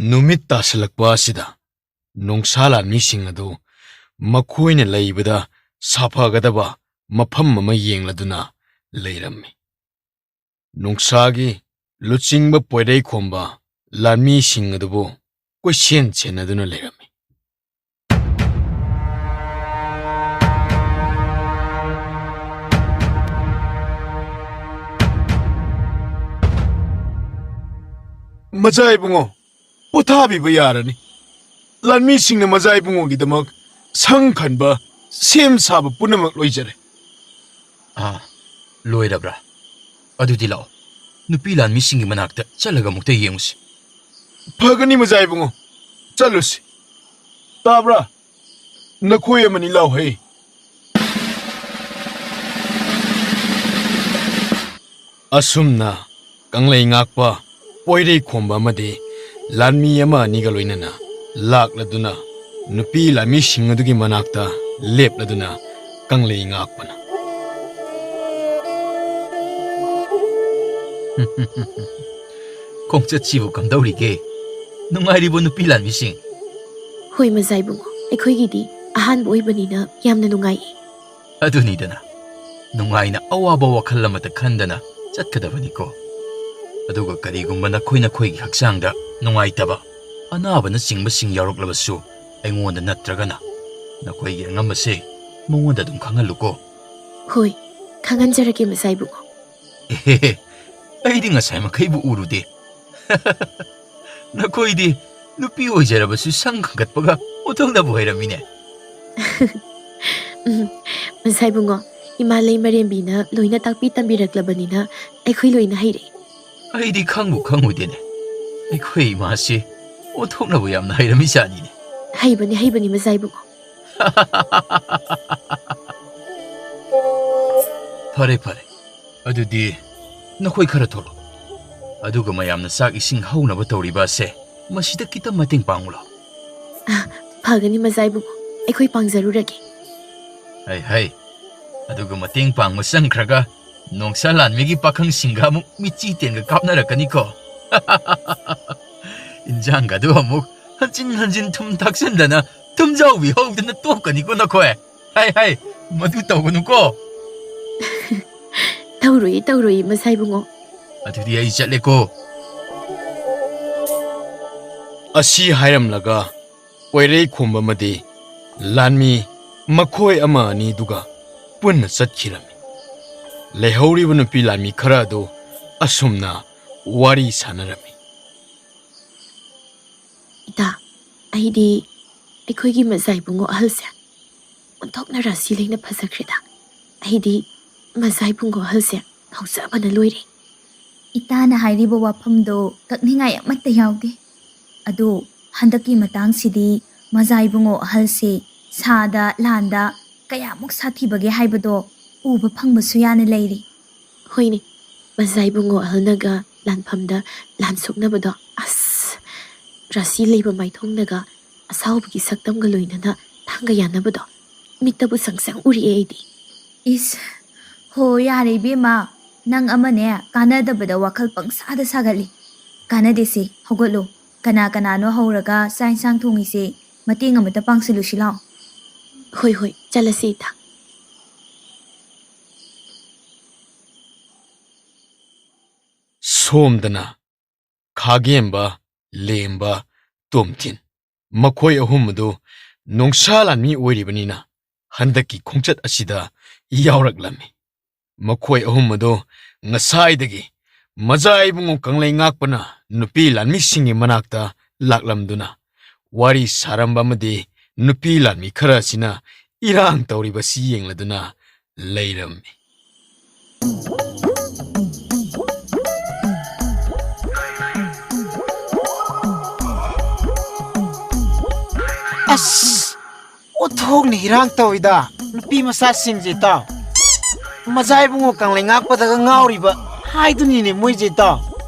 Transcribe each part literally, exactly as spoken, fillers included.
ꯅꯨꯃꯤꯠ ꯇꯥꯁꯤꯜꯂꯛꯄ ꯑꯁꯤꯗ ꯅꯣꯡꯁꯥ ꯂꯥꯟꯃꯤꯁꯤꯡ ꯑꯗꯨ ꯃꯈꯣꯏꯅ ꯂꯩꯕꯗ ꯁꯥꯐꯒꯗꯕ ꯃꯐꯝ ꯑꯃ ꯌꯦꯡꯂꯗꯨꯅ ꯂꯩꯔꯝꯃꯤ꯫ ꯅꯣꯡꯁꯥꯒꯤ ꯂꯨꯆꯤꯡꯕ ꯄꯣꯏꯔꯩ ꯈꯣꯝꯕ ꯂꯥꯟꯃꯤꯁꯤꯡ ꯑꯗꯨꯕꯨ ꯀꯣꯏꯁꯦꯟ ꯁꯦꯟꯅꯗꯨꯅ ꯂꯩꯔꯝꯃꯤ꯫ ꯃꯖꯥ ꯏꯕꯨꯡꯉꯣ, ꯄꯣꯊꯥꯕꯤꯕ ꯌꯥꯔꯅꯤ꯫ ꯂꯥꯟꯃꯤꯁꯤꯡꯅ ꯃꯖꯥ ꯏꯕꯨꯡꯉꯣꯒꯤꯗꯃꯛ ꯁꯪ ꯈꯟꯕ, ꯁꯦꯝ ꯁꯥꯕ ꯄꯨꯝꯅꯃꯛ ꯂꯣꯏꯖꯔꯦ꯫ ꯑꯥ, ꯂꯣꯏꯔꯕ꯭ꯔꯥ? ꯑꯗꯨꯗꯤ ꯂꯥꯛꯑꯣ, ꯅꯨꯄꯤ ꯂꯥꯟꯃꯤꯁꯤꯡꯒꯤ ꯃꯅꯥꯛꯇ ꯆꯠꯂꯒ ꯑꯃꯨꯛꯇ ꯌꯦꯡꯉꯨꯁꯤ꯫ ꯐꯒꯅꯤ ꯃꯖꯥ ꯏꯕꯨꯡꯉꯣ, ꯆꯠꯂꯨꯁꯤ꯫ ꯇꯥꯕ꯭ꯔꯥ? ꯅꯈꯣꯏ ꯑꯃꯅꯤ ꯂꯥꯎꯍꯩ꯫ ꯑꯁꯨꯝꯅ ꯀꯪꯂꯩ ꯉꯥꯛꯄ ꯄꯣꯏꯔꯩ ꯈꯣꯝꯕ ꯑꯃꯗꯤ ꯂꯥꯟꯃꯤ ꯑꯃ ꯑꯅꯤꯒ ꯂꯣꯏꯅꯅ ꯂꯥꯛꯂꯗꯨꯅ ꯅꯨꯄꯤ ꯂꯥꯟꯃꯤꯁꯤꯡ ꯑꯗꯨꯒꯤ ꯃꯅꯥꯛꯇ ꯂꯦꯞꯂꯗꯨꯅ ꯀꯪꯂꯩ ꯉꯥꯛꯄꯅ꯫ ꯈꯣꯡꯆꯠꯁꯤꯕꯨ ꯀꯝꯗꯧꯔꯤꯒꯦ? ꯅꯨꯡꯉꯥꯏꯔꯤꯕꯣ ꯅꯨꯄꯤ ꯂꯥꯟꯃꯤꯁꯤꯡ? ꯍꯣꯏ ꯃꯖꯥ ꯏꯕꯨꯡꯉꯣ, ꯑꯩꯈꯣꯏꯒꯤꯗꯤ ꯑꯍꯥꯟꯕ ꯑꯣꯏꯕꯅꯤꯅ ꯌꯥꯝꯅ ꯅꯨꯡꯉꯥꯏꯌꯦ꯫ ꯑꯗꯨꯅꯤꯗꯅ, ꯅꯨꯡꯉꯥꯏꯅ ꯑꯋꯥꯕ ꯋꯥꯈꯜ ꯑꯃꯠꯇ ꯈꯟꯗꯅ ꯆꯠꯀꯗꯕꯅꯤꯀꯣ꯫ ꯑꯗꯨꯒ ꯀꯔꯤꯒꯨꯝꯕ ꯅꯈꯣꯏ ꯅꯈꯣꯏꯒꯤ ꯍꯛꯆꯥꯡꯗ ꯅꯨꯡꯉꯥꯏꯇꯕ, ꯑꯅꯥꯕꯅꯆꯤꯡꯕꯁꯤꯡ ꯌꯥꯎꯔꯛꯂꯕꯁꯨ ꯑꯩꯉꯣꯟꯗ ꯅꯠꯇ꯭ꯔꯒꯅ ꯅꯈꯣꯏꯒꯤ ꯑꯉꯝꯕꯁꯦ ꯃꯉꯣꯟꯗ ꯑꯗꯨꯝ ꯈꯪꯍꯜꯂꯨꯀꯣ꯫ ꯍꯣꯏ, ꯈꯪꯍꯟꯖꯔꯒꯦ ꯃꯖꯥ ꯏꯕꯨꯡꯉꯣ꯫ ꯑꯦꯍꯦꯍꯦ, ꯑꯩꯗꯤ ꯉꯁꯥꯏ ꯃꯈꯩꯕꯨ ꯎꯔꯨꯗꯦ꯫ ꯅꯈꯣꯏꯗꯤ ꯅꯨꯄꯤ ꯑꯣꯏꯖꯔꯕꯁꯨ ꯁꯪ ꯈꯟꯒꯠꯄꯒ ꯑꯣꯟꯊꯣꯛꯅꯕꯨ ꯍꯩꯔꯝꯃꯤꯅꯦ꯫ ꯎꯝ, ꯃꯖꯥ ꯏꯕꯨꯡꯉꯣ, ꯏꯃꯥ ꯂꯩꯃꯔꯦꯝꯕꯤꯅ ꯂꯣꯏꯅ ꯇꯥꯛꯄꯤ ꯇꯝꯕꯤꯔꯛꯂꯕꯅꯤꯅ ꯑꯩꯈꯣꯏ ꯂꯣꯏꯅ ꯍꯩꯔꯦ꯫ ꯑꯩꯗꯤ ꯈꯪꯕꯨ ꯈꯪꯉꯨꯗꯦꯅꯦ꯫ ꯑꯩꯈꯣꯏ ꯏꯃꯥꯁꯤ ꯑꯣꯟꯊꯣꯛꯅꯕꯨ ꯌꯥꯝꯅ ꯍꯩꯔꯝꯃꯤ ꯖꯥꯠꯅꯤꯅꯦ꯫ ꯍꯩꯕꯅꯤ, ꯍꯩꯕꯅꯤ ꯃꯖꯥ ꯏꯕꯨꯡꯉꯣ꯫ ꯐꯔꯦ, ꯐꯔꯦ꯫ ꯑꯗꯨꯗꯤ ꯅꯈꯣꯏ ꯈꯔ ꯊꯣꯛꯂꯛꯑꯣ꯫ ꯑꯗꯨꯒ ꯃꯌꯥꯝꯅ ꯆꯥꯛ ꯏꯁꯤꯡ ꯍꯧꯅꯕ ꯇꯧꯔꯤꯕ ꯑꯁꯦ ꯃꯁꯤꯗ ꯈꯤꯇ ꯃꯇꯦꯡ ꯄꯥꯡꯉꯨ ꯂꯥꯎ꯫ ꯑ, ꯐꯒꯅꯤ ꯃꯖꯥ ꯏꯕꯨꯡꯉꯣ, ꯑꯩꯈꯣꯏ ꯄꯥꯡꯖꯔꯨꯔꯒꯦ꯫ ꯍꯩ ꯍꯩ, ꯑꯗꯨꯒ ꯃꯇꯦꯡ ꯄꯥꯡꯕ ꯆꯪꯈ꯭ꯔꯒ ꯅꯣꯡꯁꯥ ꯂꯥꯟꯃꯤꯒꯤ ꯄꯥꯈꯪꯁꯤꯡꯒ ꯑꯃꯨꯛ ꯃꯤꯆꯤ ꯇꯦꯟꯒ ꯀꯥꯞꯅꯔꯛꯀꯅꯤꯀꯣ꯫ ꯏꯟꯖꯥꯡꯒꯗꯨ ꯑꯃꯨꯛ ꯍꯟꯖꯤꯟ ꯍꯟꯖꯤꯟ ꯊꯨꯝ ꯊꯥꯛꯆꯤꯟꯗꯅ ꯊꯨꯝꯖꯥꯎꯕꯤ ꯍꯧꯗꯅ ꯇꯣꯛꯀꯅꯤꯀꯣ ꯅꯈꯣꯏ꯫ ꯍꯥꯏ ꯍꯥꯏ, ꯃꯗꯨ ꯇꯧꯒꯅꯨꯀꯣ꯫ ꯇꯧꯔꯣꯏꯌꯦ, ꯇꯧꯔꯣꯏꯌꯦ, ꯃꯁꯥ ꯏꯕꯨꯡꯉꯣ꯫ ꯑꯗꯨꯗꯤ ꯑꯩ ꯆꯠꯂꯦꯀꯣ꯫ ꯑꯁꯤ ꯍꯥꯏꯔꯝꯂꯒ ꯑꯣꯏꯔꯩ ꯈꯣꯝꯕ ꯑꯃꯗꯤ ꯂꯥꯟꯃꯤ ꯃꯈꯣꯏ ꯑꯃ ꯑꯅꯤꯗꯨꯒ ꯄꯨꯟꯅ ꯆꯠꯈꯤꯔꯝꯃꯤ꯫ ꯂꯩꯍꯧꯔꯤꯕ ꯅꯨꯄꯤ ꯂꯥꯟꯃꯤ ꯈꯔ ꯑꯗꯨ ꯑꯁꯨꯝꯅ ꯋꯥꯔꯤ ꯁꯥꯟꯅꯔꯝꯃꯤ꯫ ꯏꯇꯥ, ꯑꯩꯗꯤ ꯑꯩꯈꯣꯏꯒꯤ ꯃꯖꯥ ꯏꯕꯨꯡꯉꯣ ꯑꯍꯜꯁꯦ ꯑꯣꯟꯊꯣꯛꯅ ꯔꯥꯁꯤ ꯂꯩꯅ ꯐꯖꯈ꯭ꯔꯦꯗ꯫ ꯑꯩꯗꯤ ꯃꯖꯥ ꯏꯕꯨꯡꯉꯣ ꯑꯍꯜꯁꯦ ꯉꯥꯎꯖꯕꯅ ꯂꯣꯏꯔꯦ꯫ ꯏꯇꯥꯅ ꯍꯥꯏꯔꯤꯕ ꯋꯥꯐꯝꯗꯣ ꯀꯛꯅꯤꯡꯉꯥꯏ ꯑꯃꯠꯇ ꯌꯥꯎꯗꯦ꯫ ꯑꯗꯣ ꯍꯟꯗꯛꯀꯤ ꯃꯇꯥꯡꯁꯤꯗꯤ ꯃꯖꯥ ꯏꯕꯨꯡꯉꯣ ꯑꯍꯜꯁꯦ ꯁꯥꯗ ꯂꯥꯟꯗ ꯀꯌꯥꯃꯨꯛ ꯁꯥꯊꯤꯕꯒꯦ ꯍꯥꯏꯕꯗꯣ ꯎꯕ ꯐꯪꯕꯁꯨ ꯌꯥꯅ ꯂꯩꯔꯤ꯫ ꯍꯣꯏꯅꯦ, ꯃꯖꯥ ꯏꯕꯨꯡꯉꯣ ꯑꯍꯜꯅꯒ ꯂꯥꯟꯐꯝꯗ ꯂꯥꯟ ꯁꯣꯛꯅꯕꯗꯣ, ꯑꯁ, ꯔꯥꯁꯤ ꯂꯩꯕ ꯃꯥꯏꯊꯣꯡꯅꯒ ꯑꯁꯥꯎꯕꯒꯤ ꯁꯛꯇꯝꯒ ꯂꯣꯏꯅꯅ ꯊꯥꯡꯒ ꯌꯥꯅꯕꯗꯣ ꯃꯤꯠꯇꯕꯨ ꯁꯪ ꯁꯪ ꯎꯔꯛꯑꯦ ꯑꯩꯗꯤ꯫ ꯏꯁ, ꯍꯣ, ꯌꯥꯔꯦ ꯏꯕꯦꯝꯃ, ꯅꯪ ꯑꯃꯅꯦ ꯀꯥꯟꯅꯗꯕꯗ ꯋꯥꯈꯜ ꯄꯪꯁꯥꯗ ꯁꯥꯒꯠꯂꯤ꯫ ꯀꯥꯟꯅꯗꯦꯁꯦ, ꯍꯧꯒꯠꯂꯣ꯫ ꯀꯅꯥ ꯀꯅꯥꯅꯣ ꯍꯧꯔꯒ ꯆꯥꯛ ꯏꯟꯁꯥꯡ ꯊꯣꯡꯉꯤꯁꯦ ꯃꯇꯦꯡ ꯑꯃꯇ ꯄꯥꯡꯁꯤꯜꯂꯨꯁꯤ ꯂꯥꯎ꯫ ꯍꯣꯏ, ꯍꯣꯏ, ꯆꯠꯂꯁꯤ ꯏꯇꯥ꯫ ꯁꯣꯝꯗꯅ ꯈꯥꯒꯦꯝꯕ, ꯂꯦꯝꯕ, ꯇꯣꯝꯊꯤꯟ, ꯃꯈꯣꯏ ꯑꯍꯨꯝ ꯑꯗꯨ ꯅꯣꯡꯁꯥ ꯂꯥꯟꯃꯤ ꯑꯣꯏꯔꯤꯕꯅꯤꯅ ꯍꯟꯗꯛꯀꯤ ꯈꯣꯡꯆꯠ ꯑꯁꯤꯗ ꯌꯥꯎꯔꯛꯂꯝꯃꯤ꯫ ꯃꯈꯣꯏ ꯑꯍꯨꯝ ꯑꯗꯨ ꯉꯁꯥꯏꯗꯒꯤ ꯃꯖꯥ ꯏꯕꯨꯡꯉꯣ ꯀꯪꯂꯩ ꯉꯥꯛꯄꯅ ꯅꯨꯄꯤ ꯂꯥꯟꯃꯤꯁꯤꯡꯒꯤ ꯃꯅꯥꯛꯇ ꯂꯥꯛꯂꯝꯗꯨꯅ ꯋꯥꯔꯤ ꯁꯥꯔꯝꯕ ꯑꯃꯗꯤ ꯅꯨꯄꯤ ꯂꯥꯟꯃꯤ ꯈꯔ ꯑꯁꯤꯅ ꯏꯔꯥꯡ ꯇꯧꯔꯤꯕꯁꯤ ꯌꯦꯡꯂꯗꯨꯅ ꯂꯩꯔꯝꯃꯤ꯫ ꯑꯁ! ꯑꯣꯟꯊꯣꯛꯅ ꯏꯔꯥꯡ ꯇꯧꯏꯗ, ꯅꯨꯄꯤ ꯃꯆꯥꯁꯤꯡꯁꯦ ꯏꯇꯥꯎ꯫ ꯃꯖꯥ ꯏꯕꯨꯡꯉꯣ ꯀꯪꯂꯩ ꯉꯥꯛꯄꯗꯒ ꯉꯥꯎꯔꯤꯕ ꯍꯥꯏꯗꯨꯅꯤꯅꯦ ꯃꯣꯏꯁꯦ ꯏꯇꯥꯎ꯫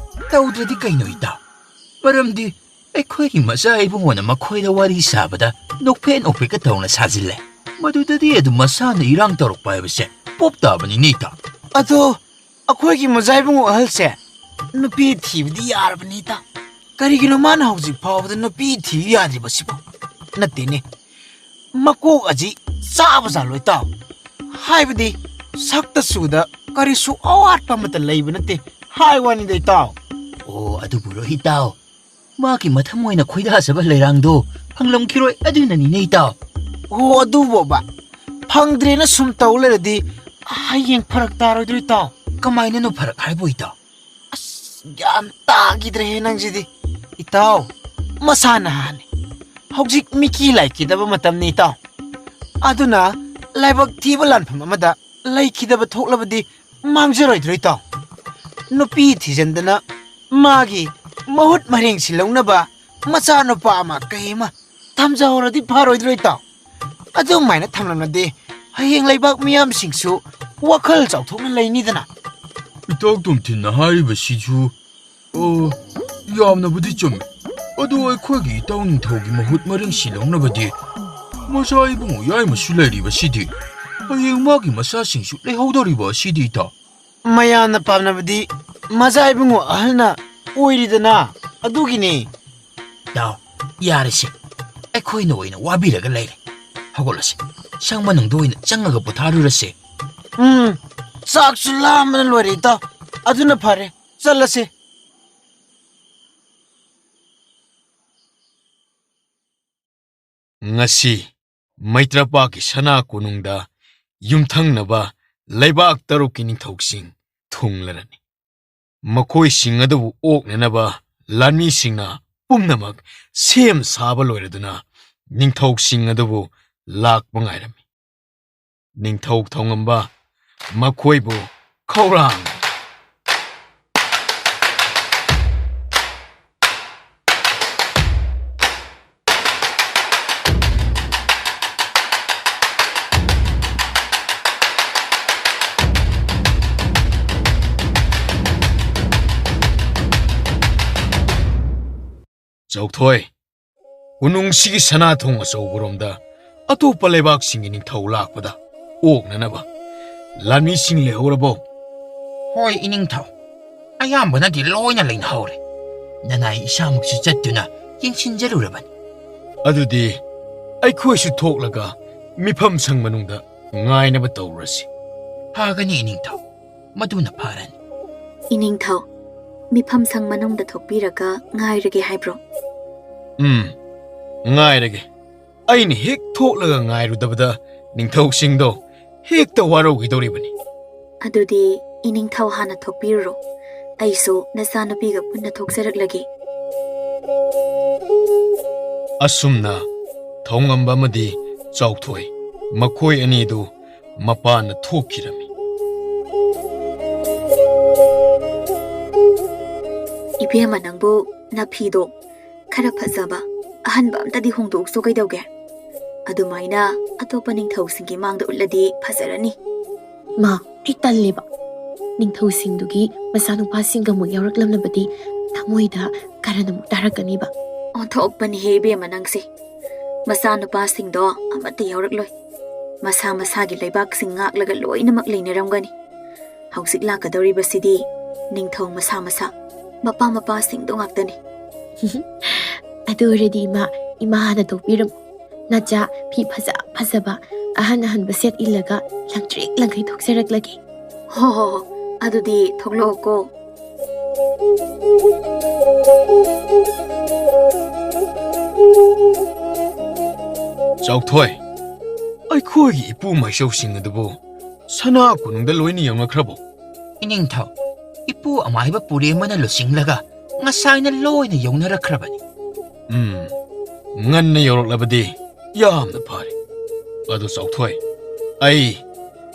ꯇꯧꯗ꯭ꯔꯗꯤ ꯀꯩꯅꯣ ꯏꯇꯥꯎ? ꯃꯔꯝꯗꯤ ꯑꯩꯈꯣꯏꯒꯤ ꯃꯆꯥ ꯏꯕꯨꯡꯉꯣꯅ ꯃꯈꯣꯏꯗ ꯋꯥꯔꯤ ꯁꯥꯕꯗ ꯅꯣꯛꯐꯦꯠ ꯅꯣꯛꯐꯦꯠꯀ ꯇꯧꯅ ꯁꯥꯖꯤꯜꯂꯦ꯫ ꯃꯗꯨꯗꯗꯤ ꯑꯗꯨꯝ ꯃꯁꯥꯅ ꯏꯔꯥꯡ ꯇꯧꯔꯛꯄ ꯍꯥꯏꯕꯁꯦ ꯄꯣꯞ ꯇꯥꯕꯅꯤꯅꯦ ꯏꯇꯥꯎ꯫ ꯑꯗꯣ ꯑꯩꯈꯣꯏꯒꯤ ꯃꯖꯥ ꯏꯕꯨꯡꯉꯣ ꯑꯍꯜꯁꯦ ꯅꯨꯄꯤ ꯊꯤꯕꯗꯤ ꯌꯥꯔꯕꯅꯤ ꯏꯇꯥꯎ꯫ ꯀꯔꯤꯒꯤꯅꯣ ꯃꯥꯅ ꯍꯧꯖꯤꯛ ꯐꯥꯎꯕꯗ ꯅꯨꯄꯤ ꯊꯤꯌꯨ ꯌꯥꯗ꯭ꯔꯤꯕꯁꯤꯕꯣ? ꯅꯠꯇꯦꯅꯦ, ꯃꯀꯣꯛ ꯑꯁꯤ ꯆꯥꯕ ꯖꯥꯠꯂꯣ ꯏꯇꯥꯎ? ꯍꯥꯏꯕꯗꯤ ꯁꯛꯇ ꯆꯨꯗ ꯀꯔꯤꯁꯨ ꯑꯋꯥꯠꯄ ꯑꯃꯠꯇ ꯂꯩꯕ ꯅꯠꯇꯦ ꯍꯥꯏ ꯋꯥꯅꯤꯗ ꯏꯇꯥꯎ꯫ ꯑꯣ, ꯑꯗꯨꯕꯨꯔꯣ ꯏꯇꯥꯎ? ꯃꯥꯒꯤ ꯃꯊꯃꯣꯏꯅ ꯈꯣꯏꯗꯥꯖꯕ ꯂꯩꯔꯥꯡꯗꯣ ꯐꯪꯂꯝꯈꯤꯔꯣꯏ ꯑꯗꯨꯅꯅꯤꯅꯦ ꯏꯇꯥꯎ꯫ ꯑꯣ, ꯑꯗꯨꯕꯣꯕ ꯐꯪꯗ꯭ꯔꯦꯅ ꯁꯨꯝ ꯇꯧ ꯂꯩꯔꯗꯤ ꯍꯌꯦꯡ ꯐꯔꯛ ꯇꯥꯔꯣꯏꯗ꯭ꯔꯣ ꯏꯇꯥꯎ? ꯀꯃꯥꯏꯅꯅꯣ ꯐꯔꯛ ꯍꯥꯏꯕꯨ ꯏꯇꯥꯎ? ꯑꯁ, ꯒ꯭ꯌꯥꯟ ꯇꯥꯈꯤꯗ꯭ꯔꯦꯍꯦ ꯅꯪꯁꯤꯗꯤ꯫ ꯏꯇꯥꯎ, ꯃꯁꯥ ꯅꯍꯥꯅꯤ꯫ ꯍꯧꯖꯤꯛ ꯃꯤꯀꯤ ꯂꯥꯏꯀꯤꯗꯕ ꯃꯇꯝꯅꯤ ꯏꯇꯥꯎ꯫ ꯑꯗꯨꯅ ꯂꯥꯏꯕꯛ ꯊꯤꯕ ꯂꯥꯟꯐꯝ ꯑꯃꯗ ꯂꯩꯈꯤꯗꯕ ꯊꯣꯛꯂꯕꯗꯤ ꯃꯥꯡꯖꯔꯣꯏꯗ꯭ꯔꯣ ꯏꯇꯥꯎ? ꯅꯨꯄꯤ ꯊꯤꯖꯤꯟꯗꯅ ꯃꯥꯒꯤ ꯃꯍꯨꯠ ꯃꯔꯦꯡ ꯁꯤꯜꯍꯧꯅꯕ ꯃꯆꯥꯅꯨꯄꯥ ꯑꯃ ꯀꯩ ꯑꯃ ꯊꯝꯖꯍꯧꯔꯗꯤ ꯐꯔꯣꯏꯗ꯭ꯔꯣ ꯏꯇꯥꯎ? ꯑꯗꯨꯃꯥꯏꯅ ꯊꯝꯂꯝꯂꯗꯤ ꯍꯌꯦꯡ ꯂꯩꯕꯥꯛ ꯃꯤꯌꯥꯝꯁꯤꯡꯁꯨ ꯋꯥꯈꯜ ꯆꯥꯎꯊꯣꯛꯅ ꯂꯩꯅꯤꯗꯅ꯫ ꯏꯇꯥꯎ ꯇꯣꯝꯊꯤꯟꯅ ꯍꯥꯏꯔꯤꯕꯁꯤꯁꯨ, ꯑꯣ, ꯌꯥꯝꯅꯕꯨꯗꯤ ꯆꯨꯝꯃꯤ꯫ ꯑꯗꯨ ꯑꯩꯈꯣꯏꯒꯤ ꯏꯇꯥꯎ ꯅꯤꯡꯊꯧꯒꯤ ꯃꯍꯨꯠ ꯃꯔꯦꯡ ꯁꯤꯜꯍꯧꯅꯕꯗꯤ ꯃꯆꯥ ꯏꯕꯨꯡꯉꯣ ꯌꯥꯏꯃꯁꯨ ꯂꯩꯔꯤꯕꯁꯤꯗꯤ, ꯍꯌꯦꯡ ꯃꯥꯒꯤ ꯃꯆꯥꯁꯤꯡꯁꯨ ꯂꯩꯍꯧꯗꯧꯔꯤꯕ ꯑꯁꯤꯗꯤ ꯏꯇꯥꯎ꯫ ꯃꯌꯥꯝꯅ ꯄꯥꯝꯅꯕꯗꯤ ꯃꯆꯥ ꯏꯕꯨꯡꯉꯣ ꯑꯍꯜꯅ ꯑꯣꯏꯔꯤꯗꯅ, ꯑꯗꯨꯒꯤꯅꯤ꯫ ꯏꯇꯥꯎ, ꯌꯥꯔꯦꯁꯦ, ꯑꯩꯈꯣꯏꯅ ꯑꯣꯏꯅ ꯋꯥꯕꯤꯔꯒ ꯂꯩꯔꯦ꯫ ꯍꯧꯒꯠꯂꯁꯦ, ꯁꯪ ꯃꯅꯨꯡꯗ ꯑꯣꯏꯅ ꯆꯪꯉꯒ ꯄꯣꯊꯥꯔꯨꯔꯁꯦ꯫ ꯎꯝ, ꯆꯥꯛꯁꯨ ꯂꯥꯝꯕꯅ ꯂꯣꯏꯔꯦ ꯏꯇꯥꯎ꯫ ꯑꯗꯨꯅ ꯐꯔꯦ, ꯆꯠꯂꯁꯦ꯫ ꯉꯁꯤ ꯃꯩꯇ꯭ꯔꯄꯥꯛꯀꯤ ꯁꯅꯥ ꯀꯣꯅꯨꯡꯗ ꯌꯨꯝꯊꯪꯅꯕ ꯂꯩꯕꯥꯛ ꯇꯔꯨꯛꯀꯤ ꯅꯤꯡꯊꯧꯁꯤꯡ ꯊꯨꯡꯂꯔꯅꯤ꯫ ꯃꯈꯣꯏꯁꯤꯡ ꯑꯗꯨꯕꯨ ꯑꯣꯛꯅꯅꯕ ꯂꯥꯟꯃꯤꯁꯤꯡꯅ ꯄꯨꯝꯅꯃꯛ ꯁꯦꯝ ꯁꯥꯕ ꯂꯣꯏꯔꯗꯨꯅ ꯅꯤꯡꯊꯧꯁꯤꯡ ꯑꯗꯨꯕꯨ ꯂꯥꯛꯄ ꯉꯥꯏꯔꯝꯃꯤ꯫ ꯅꯤꯡꯊꯧ ꯊꯧꯉꯝꯕ ꯃꯈꯣꯏꯕꯨ ꯈꯧꯔꯥꯡ ꯆꯥꯎꯊꯣꯏ, ꯀꯣꯅꯨꯡꯁꯤꯒꯤ ꯁꯅꯥꯊꯣꯡ ꯑꯆꯧꯕꯔꯣꯝꯗ ꯑꯇꯣꯞꯄ ꯂꯩꯕꯥꯛꯁꯤꯡꯒꯤ ꯅꯤꯡꯊꯧ ꯂꯥꯛꯄꯗ ꯑꯣꯛꯅꯅꯕ ꯂꯥꯟꯃꯤꯁꯤꯡ ꯂꯩꯍꯧꯔꯕꯣ? ꯍꯣꯏ, ꯏꯅꯤꯡꯊꯧ, ꯑꯌꯥꯝꯕꯅꯗꯤ ꯂꯣꯏꯅ ꯂꯩꯅꯍꯧꯔꯦ꯫ ꯅꯅꯥꯏ ꯏꯁꯥꯃꯛꯁꯨ ꯆꯠꯇꯨꯅ ꯌꯦꯡꯁꯤꯟꯖꯔꯨꯔꯕꯅꯤ꯫ ꯑꯗꯨꯗꯤ ꯑꯩꯈꯣꯏꯁꯨ ꯊꯣꯛꯂꯒ ꯃꯤꯐꯝ ꯁꯪ ꯃꯅꯨꯡꯗ ꯉꯥꯏꯅꯕ ꯇꯧꯔꯁꯤ꯫ ꯐꯒꯅꯤ ꯏꯅꯤꯡꯊꯧ, ꯃꯗꯨꯅ ꯐꯔꯅꯤ꯫ ꯏꯅꯤꯡꯊꯧ, ꯃꯤꯐꯝ ꯁꯪ ꯃꯅꯨꯡꯗ ꯊꯣꯛꯄꯤꯔꯒ ꯉꯥꯏꯔꯒꯦ ꯍꯥꯏꯕ꯭ꯔꯣ? ꯎꯝ, ꯉꯥꯏꯔꯒꯦ꯫ ꯑꯩꯅ ꯍꯦꯛ ꯊꯣꯛꯂꯒ ꯉꯥꯏꯔꯨꯗꯕꯗ ꯅꯤꯡꯊꯧꯁꯤꯡꯗꯣ ꯍꯦꯛꯇ ꯋꯥꯔꯧꯈꯤꯗꯧꯔꯤꯕꯅꯤ꯫ ꯑꯗꯨꯗꯤ ꯏꯅꯤꯡꯊꯧ ꯍꯥꯟꯅ ꯊꯣꯛꯄꯤꯔꯨꯔꯣ, ꯑꯩꯁꯨ ꯅꯆꯥꯅꯨꯄꯤꯒ ꯄꯨꯟꯅ ꯊꯣꯛꯆꯔꯛꯂꯒꯦ꯫ ꯑꯁꯨꯝꯅ ꯊꯧꯉꯝꯕ ꯑꯃꯗꯤ ꯆꯥꯎꯊꯣꯏ ꯃꯈꯣꯏ ꯑꯅꯤꯗꯨ ꯃꯄꯥꯟꯗ ꯊꯣꯛꯈꯤꯔꯝꯃꯤ꯫ ꯏꯕꯦꯝꯃ, ꯅꯪꯕꯨ ꯅꯐꯤꯗꯣ ꯈꯔ ꯐꯖꯕ ꯑꯍꯟꯕ ꯑꯝꯇꯗꯤ ꯍꯣꯡꯗꯣꯛꯎꯁꯣ ꯀꯩꯗꯧꯒꯦ? ꯑꯗꯨꯃꯥꯏꯅ ꯑꯇꯣꯞꯄ ꯅꯤꯡꯊꯧꯁꯤꯡꯒꯤ ꯃꯥꯡꯗ ꯎꯠꯂꯗꯤ ꯐꯖꯔꯅꯤ꯫ ꯃꯥ, ꯑꯩ ꯇꯜꯂꯦꯕ꯫ ꯅꯤꯡꯊꯧꯁꯤꯡꯗꯨꯒꯤ ꯃꯆꯥꯅꯨꯄꯥꯁꯤꯡꯒ ꯑꯃꯨꯛ ꯌꯥꯎꯔꯛꯂꯝꯂꯕꯗꯤ ꯊꯃꯣꯏꯗ ꯀꯔꯟ ꯑꯃꯨꯛ ꯇꯥꯔꯛꯀꯅꯤꯕ꯫ ꯑꯣꯟꯊꯣꯛꯄꯅꯤꯍꯦ ꯏꯕꯦꯝꯃ ꯅꯪꯁꯦ꯫ ꯃꯆꯥꯅꯨꯄꯥꯁꯤꯡꯗꯣ ꯑꯃꯠꯇ ꯌꯥꯎꯔꯛꯂꯣꯏ꯫ ꯃꯁꯥ ꯃꯁꯥꯒꯤ ꯂꯩꯕꯥꯛꯁꯤꯡ ꯉꯥꯛꯂꯒ ꯂꯣꯏꯅꯃꯛ ꯂꯩꯅꯔꯝꯒꯅꯤ꯫ ꯍꯧꯖꯤꯛ ꯂꯥꯛꯀꯗꯧꯔꯤꯕꯁꯤꯗꯤ ꯅꯤꯡꯊꯧ ꯃꯁꯥ ꯃꯁꯥ, ꯃꯄꯥ ꯃꯄꯥꯁꯤꯡꯗꯣ ꯉꯥꯛꯇꯅꯤ꯫ ꯑꯗꯨ ꯑꯣꯏꯔꯗꯤ ꯏꯃꯥ, ꯏꯃꯥ ꯍꯥꯟꯅ ꯊꯣꯛꯄꯤꯔꯝꯃꯨ꯫ ꯅꯆꯥ ꯐꯤ ꯐꯖ ꯐꯖꯕ, ꯑꯍꯟ ꯑꯍꯟꯕ ꯁꯦꯠ ꯏꯜꯂꯒ ꯂꯪꯇ꯭ꯔꯤꯛ ꯂꯪꯈꯩ ꯊꯣꯛꯆꯔꯛꯂꯒꯦ꯫ ꯍꯣ ꯍꯣ ꯍꯣ, ꯑꯗꯨꯗꯤ ꯊꯣꯛꯂꯛꯑꯣꯀꯣ꯫ ꯆꯥꯎꯊꯣꯏ, ꯑꯩꯈꯣꯏꯒꯤ ꯏꯄꯨ ꯃꯥꯏꯆꯧꯁꯤꯡ ꯑꯗꯨꯕꯨ ꯁꯅꯥ ꯀꯣꯅꯨꯡꯗ ꯂꯣꯏꯅ ꯌꯧꯅꯈ꯭ꯔꯕꯣ? ꯏꯅꯤꯡꯊꯧ, ꯏꯄꯨ ꯑꯃꯥꯏꯕ ꯄꯨꯔꯦꯝꯕꯅ ꯂꯨꯆꯤꯡꯂꯒ ꯉꯁꯥꯏꯅ ꯂꯣꯏꯅ ꯌꯧꯅꯔꯛꯈ꯭ꯔꯕꯅꯤ꯫ ꯎꯝ, ꯉꯟꯅ ꯌꯧꯔꯛꯂꯕꯗꯤ ꯌꯥꯝꯅ ꯐꯔꯦ꯫ ꯑꯗꯨ ꯆꯥꯎꯊꯣꯏ, ꯑꯩ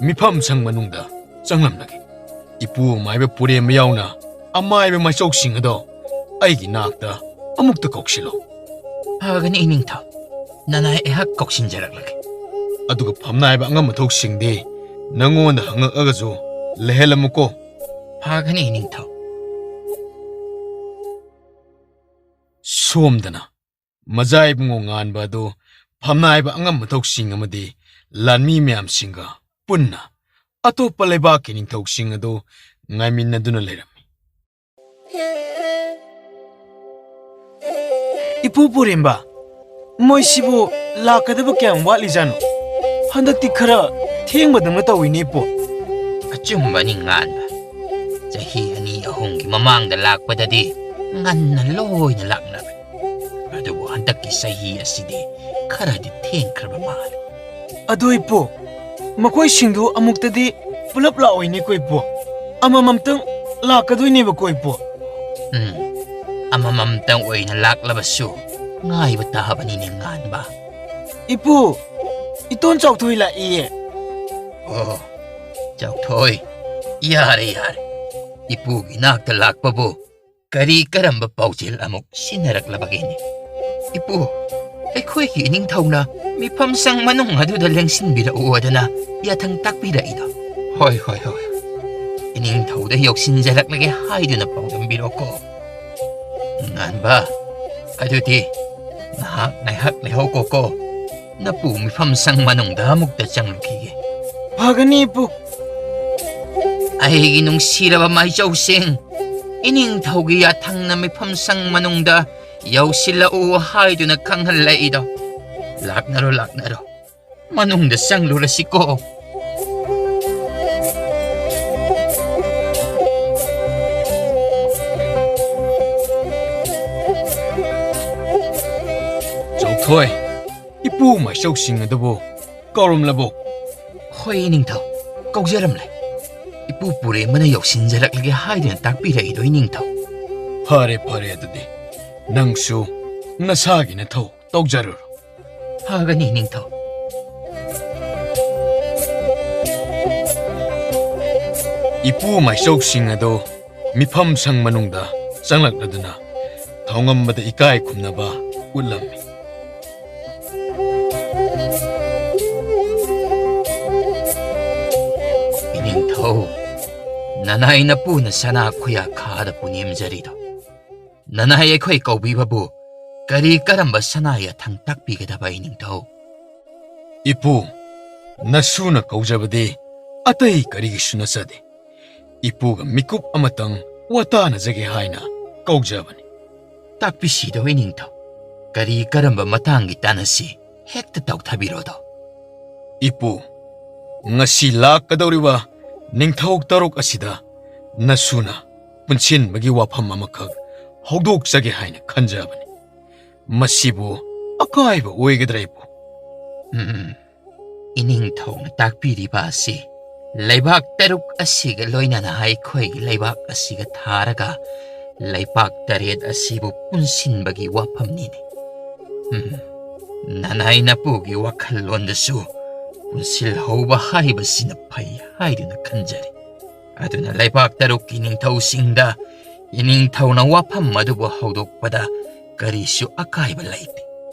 ꯃꯤꯐꯝ ꯁꯪ ꯃꯅꯨꯡꯗ ꯆꯪꯂꯝꯂꯒꯦ꯫ ꯏꯄꯨ ꯑꯃꯥꯏꯕ ꯄꯨꯔꯦꯝꯕ ꯌꯥꯎꯅ ꯑꯃꯥꯏꯕ ꯃꯥꯏꯆꯧꯁꯤꯡ ꯑꯗꯣ ꯑꯩꯒꯤ ꯅꯥꯛꯇ ꯑꯃꯨꯛꯇ ꯀꯧꯁꯤꯜꯂꯣ꯫ ꯐꯒꯅꯤ ꯏꯅꯤꯡꯊꯧ, ꯅꯅꯥꯏ ꯑꯩꯍꯥꯛ ꯀꯧꯁꯤꯟꯖꯔꯛꯂꯒꯦ꯫ ꯑꯗꯨꯒ ꯐꯝꯅꯥꯏꯕ ꯑꯉꯝ ꯑꯊꯧꯁꯤꯡꯗꯤ ꯅꯉꯣꯟꯗ ꯍꯪꯉꯛꯑꯒꯁꯨ ꯂꯩꯍꯜꯂꯝꯃꯨꯀꯣ꯫ ꯐꯒꯅꯤ ꯏꯅꯤꯡꯊꯧ꯫ ꯁꯣꯝꯗꯅ ꯃꯖꯥ ꯏꯕꯨꯡꯉꯣ ꯉꯥꯟꯕ ꯑꯗꯨ ꯐꯝꯅꯥꯏꯕ ꯑꯉꯝ ꯑꯊꯧꯁꯤꯡ ꯑꯃꯗꯤ ꯂꯥꯟꯃꯤ ꯃꯌꯥꯝꯁꯤꯡꯒ ꯄꯨꯟꯅ ꯑꯇꯣꯞꯄ ꯂꯩꯕꯥꯛꯀꯤ ꯅꯤꯡꯊꯧꯁꯤꯡ ꯑꯗꯨ ꯉꯥꯏꯃꯤꯟꯅꯗꯨꯅ ꯂꯩꯔꯝꯃꯤ꯫ ꯏꯄꯨ ꯄꯨꯔꯦꯝꯕ, ꯃꯣꯏꯁꯤꯕꯨ ꯂꯥꯛꯀꯗꯕ ꯀꯌꯥꯝ ꯋꯥꯠꯂꯤꯖꯥꯠꯅꯣ? ꯍꯟꯗꯛꯇꯤ ꯈꯔ ꯊꯦꯡꯕꯗꯧꯅ ꯇꯧꯏꯅꯦ, ꯏꯄꯨ꯫ ꯑꯆꯨꯝꯕꯅꯤ, ꯉꯥꯟꯕ꯫ ꯆꯍꯤ ꯑꯅꯤ ꯑꯍꯨꯝꯒꯤ ꯃꯃꯥꯡꯗ ꯂꯥꯛꯄꯗꯗꯤ ꯉꯟꯅ ꯂꯣꯏꯅ ꯂꯥꯛꯅꯕꯅꯤ꯫ ꯑꯗꯨꯕꯨ ꯍꯟꯗꯛꯀꯤ ꯆꯍꯤ ꯑꯁꯤꯗꯤ ꯈꯔꯗꯤ ꯊꯦꯡꯈ꯭ꯔꯕ ꯃꯥꯜꯂꯤ꯫ ꯑꯗꯣ ꯏꯄꯨ, ꯃꯈꯣꯏꯁꯤꯡꯗꯨ ꯑꯃꯨꯛꯇꯗꯤ ꯄꯨꯂꯞ ꯂꯥꯛꯑꯣꯏꯅꯦꯀꯣ ꯏꯄꯨ? ꯑꯃꯃꯝꯇꯪ ꯂꯥꯛꯀꯗꯣꯏꯅꯦꯕꯀꯣ ꯏꯄꯨ? ꯎꯝ, ꯑꯃꯃꯝꯇꯪ ꯑꯣꯏꯅ ꯂꯥꯛꯂꯕꯁꯨ ꯉꯥꯏꯕ ꯇꯥꯕꯅꯤꯅꯦ, ꯉꯥꯟꯕ꯫ ꯏꯄꯨ, ꯏꯇꯣꯟ ꯆꯥꯎꯊꯣꯏ ꯂꯥꯛꯏꯌꯦ꯫ ꯑꯣ, ꯆꯥꯎꯊꯣꯏ, ꯌꯥꯔꯦ, ꯌꯥꯔꯦ꯫ ꯏꯄꯨꯒꯤ ꯅꯥꯛꯇ ꯂꯥꯛꯄꯕꯨ ꯀꯔꯤ ꯀꯔꯝꯕ ꯄꯥꯎꯖꯦꯜ ꯑꯃꯨꯛ ꯁꯤꯟꯅꯔꯛꯂꯕꯒꯦꯅꯦ? ꯏꯄꯨ, ꯑꯩꯈꯣꯏꯒꯤ ꯏꯅꯤꯡꯊꯧꯅ ꯃꯤꯐꯝ ꯁꯪ ꯃꯅꯨꯡ ꯑꯗꯨꯗ ꯂꯦꯡꯁꯤꯟꯕꯤꯔꯛꯎ ꯑꯗꯨꯅ ꯌꯥꯊꯪ ꯇꯥꯛꯄꯤꯔꯛꯏꯗꯣ꯫ ꯍꯣꯏ, ꯍꯣꯏ, ꯍꯣꯏ꯫ ꯏꯅꯤꯡꯊꯧꯗ ꯌꯧꯁꯤꯟꯖꯔꯛꯂꯒꯦ ꯍꯥꯏꯗꯨꯅ ꯄꯥꯎꯗꯝꯕꯤꯔꯣꯀꯣ꯫ ꯉꯥꯟꯕ, ꯑꯗꯨꯗꯤ ꯉꯥꯏꯍꯥꯛ ꯉꯥꯏꯍꯥꯛ ꯂꯩꯍꯧꯀꯣꯀꯣ꯫ ꯅꯄꯨ ꯃꯤꯐꯝ ꯁꯪ ꯃꯅꯨꯡꯗ ꯑꯃꯨꯛꯇ ꯆꯪꯂꯨꯈꯤꯒꯦ꯫ ꯐꯒꯅꯤ, ꯏꯄꯨ꯫ ꯑꯩꯒꯤ ꯅꯨꯡꯁꯤꯔꯕ ꯃꯥꯏꯆꯧꯁꯤꯡ, ꯏꯅꯤꯡꯊꯧꯒꯤ ꯌꯥꯊꯪꯅ ꯃꯤꯐꯝ ꯁꯪ ꯃꯅꯨꯡꯗ ꯌꯧꯁꯤꯜꯂꯛꯎ ꯍꯥꯏꯗꯨꯅ ꯈꯪꯍꯜꯂꯛꯏꯗꯣ꯫ ꯂꯥꯛꯅꯔꯣ, ꯂꯥꯛꯅꯔꯣ꯫ ꯃꯅꯨꯡꯗ ꯆꯪꯂꯨꯔꯁꯤꯀꯣ꯫ ꯆꯥꯎꯊꯣꯏ, ꯏꯄꯨ ꯃꯥꯏꯆꯧꯁꯤꯡ ꯑꯗꯨꯕꯨ ꯀꯧꯔꯝꯂꯕꯣ? ꯍꯣꯏ, ꯏꯅꯤꯡꯊꯧ, ꯀꯧꯖꯔꯝꯂꯦ꯫ ꯏꯄꯨ ꯄꯨꯔꯦꯝꯕꯅ ꯌꯧꯁꯤꯟꯖꯔꯛꯂꯒꯦ ꯍꯥꯏꯗꯨꯅ ꯇꯥꯛꯄꯤꯔꯛꯏꯗꯣ, ꯏꯅꯤꯡꯊꯧ꯫ ꯐꯔꯦ, ꯐꯔꯦ, ꯑꯗꯨꯗꯤ ꯅꯪꯁꯨ ꯅꯁꯥꯒꯤ ꯅꯊꯧ ꯇꯧꯖꯔꯨꯔꯣ꯫ ꯐꯒꯅꯤ, ꯏꯅꯤꯡꯊꯧ꯫ ꯏꯄꯨ ꯃꯥꯏꯆꯧꯁꯤꯡ ꯑꯗꯨ ꯃꯤꯐꯝ ꯁꯪ ꯃꯅꯨꯡꯗ ꯆꯪꯂꯛꯂꯗꯨꯅ ꯊꯧꯉꯝꯕꯗ ꯏꯀꯥꯏ ꯈꯨꯝꯅꯕ ꯎꯠꯂꯝꯃꯤ꯫ ꯏꯅꯤꯡꯊꯧ, ꯅꯅꯥꯏ ꯅꯄꯨꯅ ꯁꯅꯥ ꯈꯨꯌꯥ ꯈꯥꯗ ꯄꯨꯅꯦꯝꯖꯔꯤꯗꯣ, ꯅꯅꯥꯏ ꯑꯩꯈꯣꯏ ꯀꯧꯕꯤꯕꯕꯨ ꯀꯔꯤ ꯀꯔꯝꯕ ꯁꯅꯥ ꯌꯥꯊꯪ ꯇꯥꯛꯄꯤꯒꯗꯕ, ꯏꯅꯤꯡꯊꯧ? ꯏꯄꯨ, ꯅꯁꯨꯅ ꯀꯧꯖꯕꯗꯤ ꯑꯇꯩ ꯀꯔꯤꯒꯤꯁꯨ ꯅꯠꯆꯗꯦ꯫ ꯏꯄꯨꯒ ꯃꯤꯀꯨꯞ ꯑꯃꯇꯪ ꯋꯥꯇꯥꯅꯖꯒꯦ ꯍꯥꯏꯅ ꯀꯧꯖꯕꯅꯤ꯫ ꯇꯥꯛꯄꯤꯁꯤꯗꯣ, ꯏꯅꯤꯡꯊꯧ꯫ ꯀꯔꯤ ꯀꯔꯝꯕ ꯃꯇꯥꯡꯒꯤ ꯇꯥꯟꯅꯁꯤ? ꯍꯦꯛꯇ ꯇꯧꯊꯕꯤꯔꯣꯗꯣ꯫ ꯏꯄꯨ, ꯉꯁꯤ ꯂꯥꯛꯀꯗꯧꯔꯤꯕ ꯅꯤꯡꯊꯧ ꯇꯔꯨꯛ ꯑꯁꯤꯗ ꯅꯁꯨꯅ ꯄꯨꯟꯁꯤꯟꯕꯒꯤ ꯋꯥꯐꯝ ꯑꯃꯈꯛ ꯍꯧꯗꯣꯛꯆꯒꯦ ꯍꯥꯏꯅ ꯈꯟꯖꯕꯅꯤ꯫ ꯃꯁꯤꯕꯨ ꯑꯀꯥꯏꯕ ꯑꯣꯏꯒꯗ꯭ꯔꯥ, ꯏꯄꯨ? ꯎꯝ, ꯏꯅꯤꯡꯊꯧꯅ ꯇꯥꯛꯄꯤꯔꯤꯕ ꯑꯁꯤ ꯂꯩꯕꯥꯛ ꯇꯔꯨꯛ ꯑꯁꯤꯒ ꯂꯣꯏꯅꯅ ꯑꯩꯈꯣꯏꯒꯤ ꯂꯩꯕꯥꯛ ꯑꯁꯤꯒ ꯊꯥꯔꯒ ꯂꯩꯄꯥꯛ ꯇꯔꯦꯠ ꯑꯁꯤꯕꯨ ꯄꯨꯟꯁꯤꯟꯕꯒꯤ ꯋꯥꯐꯝꯅꯤꯅꯦ꯫ ꯎꯝ, ꯅꯅꯥꯏ ꯅꯄꯨꯒꯤ ꯋꯥꯈꯜꯂꯣꯟꯗꯁꯨ ꯄꯨꯟꯁꯤꯜꯍꯧꯕ ꯍꯥꯏꯕꯁꯤꯅ ꯐꯩ ꯍꯥꯏꯗꯨꯅ ꯈꯟꯖꯔꯤ꯫ ꯑꯗꯨꯅ ꯂꯩꯕꯥꯛ ꯇꯔꯨꯛꯀꯤ ꯅꯤꯡꯊꯧꯁꯤꯡꯗ ꯏꯅꯤꯡꯊꯧꯅ ꯋꯥꯐꯝ ꯑꯗꯨꯕꯨ ꯍꯧꯗꯣꯛꯄꯗ ꯀꯔꯤꯁꯨ ꯑꯀꯥꯏꯕ ꯂꯩꯇꯦ꯫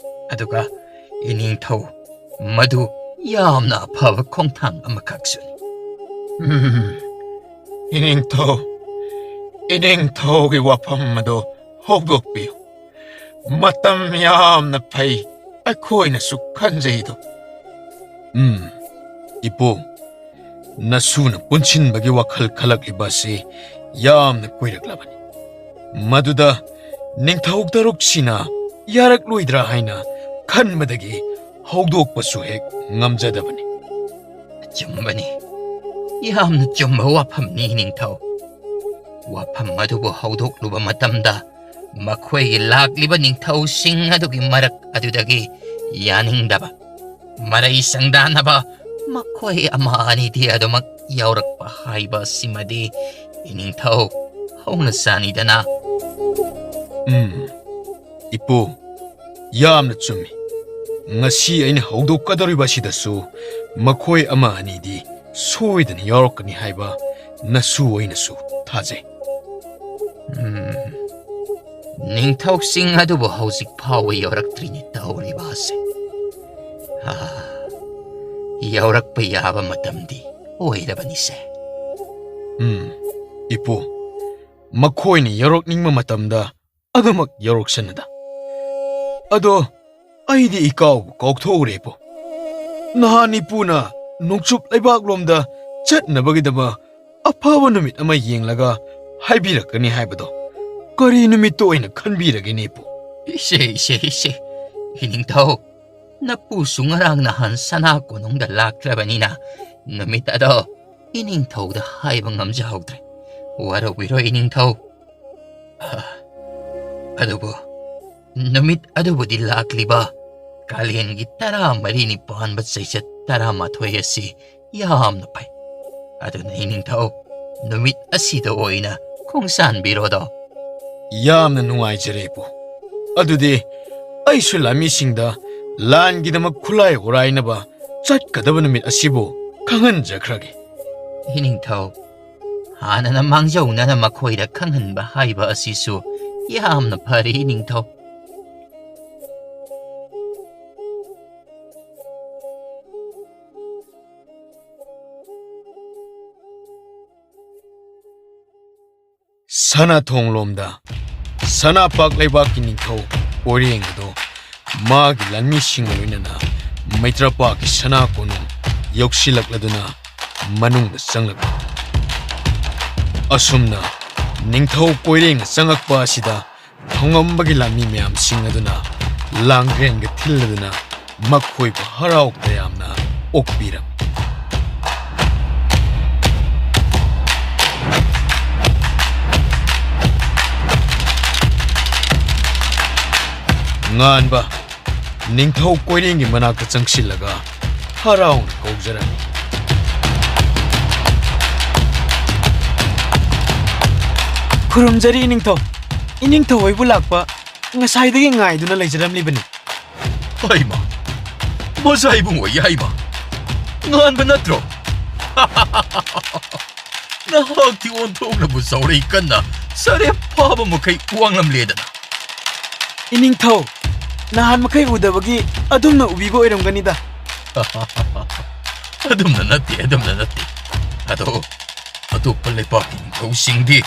ꯑꯗꯨꯒ ꯏꯅꯤꯡꯊꯧ, ꯃꯗꯨ ꯌꯥꯝꯅ ꯑꯐꯕ ꯈꯣꯡꯊꯥꯡ ꯑꯃꯈꯛꯁꯨꯅꯤ꯫ ꯎꯝ, ꯏꯅꯤꯡꯊꯧ, ꯏꯅꯤꯡꯊꯧꯒꯤ ꯋꯥꯐꯝ ꯑꯗꯨ ꯍꯧꯗꯣꯛꯄꯤꯌꯨ꯫ ꯃꯇꯝ ꯌꯥꯝꯅ ꯐꯩ, ꯑꯩꯈꯣꯏꯅꯁꯨ ꯈꯟꯖꯩꯗꯣ꯫ ꯎꯝ, ꯏꯄꯨ, ꯅꯁꯨꯅ ꯄꯨꯟꯁꯤꯟꯕꯒꯤ ꯋꯥꯈꯜ ꯈꯜꯂꯛꯂꯤꯕ ꯑꯁꯤ ꯌꯥꯝꯅ ꯀꯨꯏꯔꯛꯂꯕꯅꯤ꯫ ꯃꯗꯨꯗ ꯅꯤꯡꯊꯧ ꯇꯔꯨꯛꯁꯤꯅ ꯌꯥꯔꯛꯂꯣꯏꯗ꯭ꯔꯥ ꯍꯥꯏꯅ ꯈꯟꯕꯗꯒꯤ ꯍꯧꯗꯣꯛꯄꯁꯨ ꯍꯦꯛ ꯉꯝꯖꯗꯕꯅꯤ꯫ ꯑꯆꯨꯝꯕꯅꯤ, ꯌꯥꯝꯅ ꯆꯨꯝꯕ ꯋꯥꯐꯝꯅꯤ, ꯅꯤꯡꯊꯧ꯫ ꯋꯥꯐꯝ ꯑꯗꯨꯕꯨ ꯍꯧꯗꯣꯛꯂꯨꯕ ꯃꯇꯝꯗ ꯃꯈꯣꯏꯒꯤ ꯂꯥꯛꯂꯤꯕ ꯅꯤꯡꯊꯧꯁꯤꯡ ꯑꯗꯨꯒꯤ ꯃꯔꯛ ꯑꯗꯨꯗꯒꯤ ꯌꯥꯅꯤꯡꯗꯕ, ꯃꯔꯩ ꯁꯪꯗꯥꯅꯕ ꯃꯈꯣꯏ ꯑꯃ ꯑꯅꯤꯗꯤ ꯑꯗꯨꯃꯛ ꯌꯥꯎꯔꯛꯄ ꯍꯥꯏꯕ ꯑꯁꯤꯃꯗꯤ ꯏꯅꯤꯡꯊꯧ ꯍꯧꯅ ꯆꯥꯅꯤꯗꯅ꯫ ꯎꯝ, ꯏꯄꯨ, ꯌꯥꯝꯅ ꯆꯨꯝꯃꯤ꯫ ꯉꯁꯤ ꯑꯩꯅ ꯍꯧꯗꯣꯛꯀꯗꯧꯔꯤꯕ ꯑꯁꯤꯗꯁꯨ ꯃꯈꯣꯏ ꯑꯃ ꯑꯅꯤꯗꯤ ꯁꯣꯏꯗꯅ ꯌꯥꯎꯔꯛꯀꯅꯤ ꯍꯥꯏꯕ ꯅꯁꯨ ꯑꯣꯏꯅꯁꯨ ꯊꯥꯖꯩ꯫ ꯎꯝ, ꯅꯤꯡꯊꯧꯁꯤꯡ ꯑꯗꯨꯕꯨ ꯍꯧꯖꯤꯛ ꯐꯥꯎꯕ ꯌꯧꯔꯛꯇ꯭ꯔꯤꯅꯤ ꯇꯧꯔꯤꯕ ꯑꯁꯦ꯫ ꯑꯥ, ꯌꯧꯔꯛꯄ ꯌꯥꯕ ꯃꯇꯝꯗꯤ ꯑꯣꯏꯔꯕꯅꯤꯁꯦ꯫ ꯎꯝ, ꯏꯄꯨ, ꯃꯈꯣꯏꯅ ꯌꯧꯔꯛꯅꯤꯡꯕ ꯃꯇꯝꯗ ꯑꯗꯨꯃꯛ ꯌꯧꯔꯛꯁꯅꯨꯗ꯫ ꯑꯗꯣ ꯑꯩꯗꯤ ꯏꯀꯥꯎꯕꯨ ꯀꯥꯎꯊꯣꯛꯎꯔꯦꯕꯣ꯫ ꯅꯍꯥꯟ ꯏꯄꯨꯅ ꯅꯣꯡꯆꯨꯞ ꯂꯩꯕꯥꯛꯂꯣꯝꯗ ꯆꯠꯅꯕꯒꯤꯗꯃꯛ ꯑꯐꯕ ꯅꯨꯃꯤꯠ ꯑꯃ ꯌꯦꯡꯂꯒ ꯍꯥꯏꯕꯤꯔꯛꯀꯅꯤ ꯍꯥꯏꯕꯗꯣ ꯀꯔꯤ ꯅꯨꯃꯤꯠꯇ ꯑꯣꯏꯅ ꯈꯟꯕꯤꯔꯒꯦꯅꯦ ꯏꯄꯨ? ꯏꯁꯦ, ꯏꯁꯦ, ꯏꯁꯦ, ꯏꯅꯤꯡꯊꯧ, ꯅꯄꯨꯁꯨ ꯉꯔꯥꯡ ꯅꯍꯥꯟ ꯁꯅꯥ ꯀꯣꯅꯨꯡꯗ ꯂꯥꯛꯇ꯭ꯔꯕꯅꯤꯅ, ꯅꯨꯃꯤꯠ ꯑꯗꯣ ꯏꯅꯤꯡꯊꯧꯗ ꯍꯥꯏꯕ ꯉꯝꯖꯍꯧꯗ꯭ꯔꯦ꯫ ꯋꯥꯔꯧꯕꯤꯔꯣꯏ, ꯏꯅꯤꯡꯊꯧ꯫ ꯑ, ꯑꯗꯨꯕꯨ ꯅꯨꯃꯤꯠ ꯑꯗꯨꯕꯨꯗꯤ ꯂꯥꯛꯂꯤꯕ ꯀꯥꯂꯦꯟꯒꯤ ꯇꯔꯥꯃꯔꯤꯅꯤ ꯄꯥꯟꯕ ꯆꯩꯆꯠ ꯇꯔꯥꯃꯥꯊꯣꯏ ꯑꯁꯤ ꯌꯥꯝꯅ ꯐꯩ꯫ ꯑꯗꯨꯅ ꯏꯅꯤꯡꯊꯧ, ꯅꯨꯃꯤꯠ ꯑꯁꯤꯗ ꯑꯣꯏꯅ ꯈꯣꯡꯁꯥꯟꯕꯤꯔꯣꯗꯣ꯫ ꯌꯥꯝꯅ ꯅꯨꯡꯉꯥꯏꯖꯔꯦ, ꯏꯄꯨ꯫ ꯑꯗꯨꯗꯤ ꯑꯩꯁꯨ ꯂꯥꯟꯃꯤꯁꯤꯡꯗ ꯂꯥꯟꯒꯤꯗꯃꯛ ꯈꯨꯠꯂꯥꯏ ꯍꯣꯔꯥꯏꯅꯕ ꯆꯠꯀꯗꯕ ꯅꯨꯃꯤꯠ ꯑꯁꯤꯕꯨ ꯈꯪꯍꯟꯖꯈ꯭ꯔꯒꯦ꯫ ꯏꯅꯤꯡꯊꯧ, ꯍꯥꯟꯅꯅ ꯃꯥꯡꯖꯧꯅꯅ ꯃꯈꯣꯏꯗ ꯈꯪꯍꯟꯕ ꯍꯥꯏꯕ ꯑꯁꯤꯁꯨ ꯌꯥꯝꯅ ꯐꯔꯦ, ꯏꯅꯤꯡꯊꯧ꯫ ꯁꯅꯥꯊꯣꯡꯂꯣꯝꯗ ꯁꯅꯥꯄꯥꯛ ꯂꯩꯕꯥꯛꯀꯤ ꯅꯤꯡꯊꯧ ꯀꯣꯏꯔꯦꯡ ꯑꯗꯣ ꯃꯥꯒꯤ ꯂꯥꯟꯃꯤꯁꯤꯡꯒ ꯂꯣꯏꯅꯅ ꯃꯩꯇ꯭ꯔꯄꯥꯛꯀꯤ ꯁꯅꯥ ꯀꯣꯅꯨꯡ ꯌꯧꯁꯤꯜꯂꯛꯂꯗꯨꯅ ꯃꯅꯨꯡꯗ ꯆꯪꯂꯛꯄ꯫ ꯑꯁꯨꯝꯅ ꯅꯤꯡꯊꯧ ꯀꯣꯏꯔꯦꯡꯅ ꯆꯪꯂꯛꯄ ꯑꯁꯤꯗ ꯊꯧꯉꯝꯕꯒꯤ ꯂꯥꯟꯃꯤ ꯃꯌꯥꯝꯁꯤꯡ ꯑꯗꯨꯅ ꯂꯥꯡꯒ꯭ꯔꯦꯟꯒ ꯊꯤꯜꯂꯗꯨꯅ ꯃꯈꯣꯏꯕꯨ ꯍꯔꯥꯎ ꯇꯌꯥꯝꯅ ꯑꯣꯛꯄꯤꯔꯝꯃꯤ꯫ ꯉꯥꯟꯕ ꯅꯤꯡꯊꯧ ꯀꯣꯏꯔꯦꯡꯒꯤ ꯃꯅꯥꯛꯇ ꯆꯪꯁꯤꯜꯂꯒ ꯍꯔꯥꯎꯅ ꯀꯧꯖꯔꯝꯃꯤ꯫ ꯈꯨꯔꯨꯝꯖꯔꯤ ꯏꯅꯤꯡꯊꯧ꯫ ꯏꯅꯤꯡꯊꯧ ꯍꯣꯏꯕꯨ ꯂꯥꯛꯄ ꯉꯁꯥꯏꯗꯒꯤ ꯉꯥꯏꯗꯨꯅ ꯂꯩꯖꯔꯝꯂꯤꯕꯅꯤ꯫ ꯍꯩꯃꯥ! ꯃꯁꯥ ꯏꯕꯨꯡꯉꯣ ꯌꯥꯏꯃ! ꯉꯥꯟꯕ ꯅꯠꯇ꯭ꯔꯣ? ꯅꯍꯥꯛꯇꯤ ꯑꯣꯟꯊꯣꯛꯅꯕꯨ ꯆꯥꯎꯔꯛꯏ ꯀꯟꯅ ꯁꯔꯦꯞ ꯐꯥꯕ ꯃꯈꯩ ꯋꯥꯡꯂꯝꯂꯦꯗꯅ꯫ ꯏꯅꯤꯡꯊꯧ, ꯅꯍꯥꯟ ꯃꯈꯩ ꯎꯗꯕꯒꯤ ꯑꯗꯨꯝꯅ ꯎꯕꯤꯕ ꯑꯣꯏꯔꯝꯒꯅꯤꯗ꯫ ꯑꯗꯨꯝꯅ ꯅꯠꯇꯦ, ꯑꯗꯨꯝꯅ ꯅꯠꯇꯦ꯫ ꯑꯗꯣ ꯑꯇꯣꯞꯄ ꯂꯩꯄꯥꯛꯀꯤ ꯅꯤꯡꯊꯧꯁꯤꯡꯗꯤ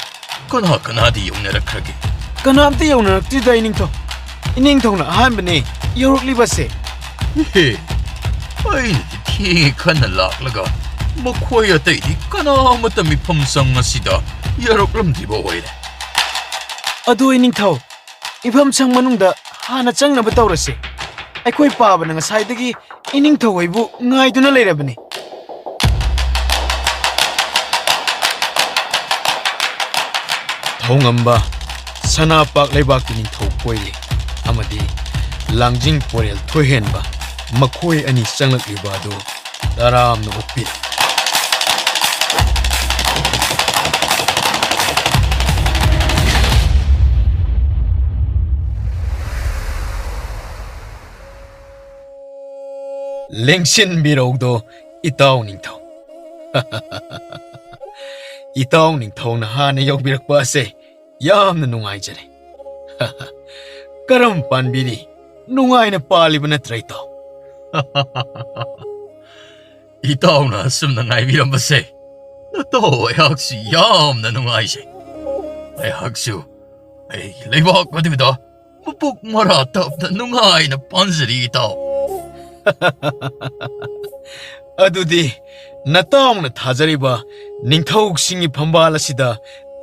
ꯀꯅꯥ ꯀꯅꯥꯗꯤ ꯌꯧꯅꯔꯛꯈ꯭ꯔꯒꯦ? ꯀꯅꯥꯝꯇ ꯌꯧꯅꯔꯛꯇ꯭ꯔꯤꯗ, ꯏꯅꯤꯡꯊꯧ꯫ ꯏꯅꯤꯡꯊꯧꯅ ꯑꯍꯥꯟꯕꯅꯦ ꯌꯧꯔꯛꯂꯤꯕꯁꯦ꯫ ꯏꯍꯦ, ꯑꯩꯅꯗꯤ ꯊꯦꯡꯉꯦ ꯈꯟꯅ ꯂꯥꯛꯂꯒ ꯃꯈꯣꯏ ꯑꯇꯩꯗꯤ ꯀꯅꯥꯃꯠꯇ ꯃꯤꯐꯝ ꯁꯪ ꯑꯁꯤꯗ ꯌꯧꯔꯛꯂꯝꯗ꯭ꯔꯤꯕ ꯑꯣꯏꯔꯦ꯫ ꯑꯗꯨ ꯏꯅꯤꯡꯊꯧ, ꯏꯐꯝꯁꯪ ꯃꯅꯨꯡꯗ ꯍꯥꯟꯅ ꯆꯪꯅꯕ ꯇꯧꯔꯁꯤ꯫ ꯑꯩꯈꯣꯏ ꯄꯥꯕꯅ ꯉꯁꯥꯏꯗꯒꯤ ꯏꯅꯤꯡꯊꯧ ꯍꯣꯏꯕꯨ ꯉꯥꯏꯗꯨꯅ ꯂꯩꯔꯕꯅꯤ꯫ ꯊꯧꯉꯝꯕ ꯁꯅꯥꯄꯥꯛ ꯂꯩꯕꯥꯛꯀꯤ ꯅꯤꯡꯊꯧ ꯀꯣꯏꯔꯦ ꯑꯃꯗꯤ ꯂꯥꯡꯖꯤꯡ ꯄꯣꯔꯦꯜ ꯊꯣꯏꯍꯦꯟꯕ, ꯃꯈꯣꯏ ꯑꯅꯤ ꯆꯪꯂꯛꯂꯤꯕ ꯑꯗꯨ ꯇꯔꯥꯝꯅ ꯑꯣꯛꯄꯤꯔꯦ꯫ ꯂꯦꯡꯁꯤꯟꯕꯤꯔꯧꯗꯣ, ꯏꯇꯥꯎ ꯅꯤꯡꯊꯧ꯫ ꯏꯇꯥꯎ ꯅꯤꯡꯊꯧꯅ ꯍꯥꯟꯅ ꯌꯧꯕꯤꯔꯛꯄ ꯑꯁꯦ ꯌꯥꯝꯅ ꯅꯨꯡꯉꯥꯏꯖꯔꯦ꯫ ꯀꯔꯝ ꯄꯥꯟꯕꯤꯔꯤ? ꯅꯨꯡꯉꯥꯏꯅ ꯄꯥꯜꯂꯤꯕ ꯅꯠꯇ꯭ꯔꯥ, ꯏꯇꯥꯎ? ꯏꯇꯥꯎꯅ ꯑꯁꯨꯝꯅ ꯉꯥꯏꯕꯤꯔꯝꯕꯁꯦ ꯅꯇꯥꯎ ꯑꯩꯍꯥꯛꯁꯤ ꯌꯥꯝꯅ ꯅꯨꯡꯉꯥꯏꯖꯩ꯫ ꯑꯩꯍꯥꯛꯁꯨ ꯑꯩꯒꯤ ꯂꯩꯕꯥꯛ ꯑꯗꯨꯗ ꯃꯄꯨꯛ ꯃꯔꯥ ꯇꯞꯅ ꯅꯨꯡꯉꯥꯏꯅ ꯄꯥꯟꯖꯔꯤ, ꯏꯇꯥꯎ꯫ ꯑꯗꯨꯗꯤ ꯅꯇꯥꯎꯅ ꯊꯥꯖꯔꯤꯕ ꯅꯤꯡꯊꯧꯁꯤꯡꯒꯤ ꯐꯝꯕꯥꯜ ꯑꯁꯤꯗ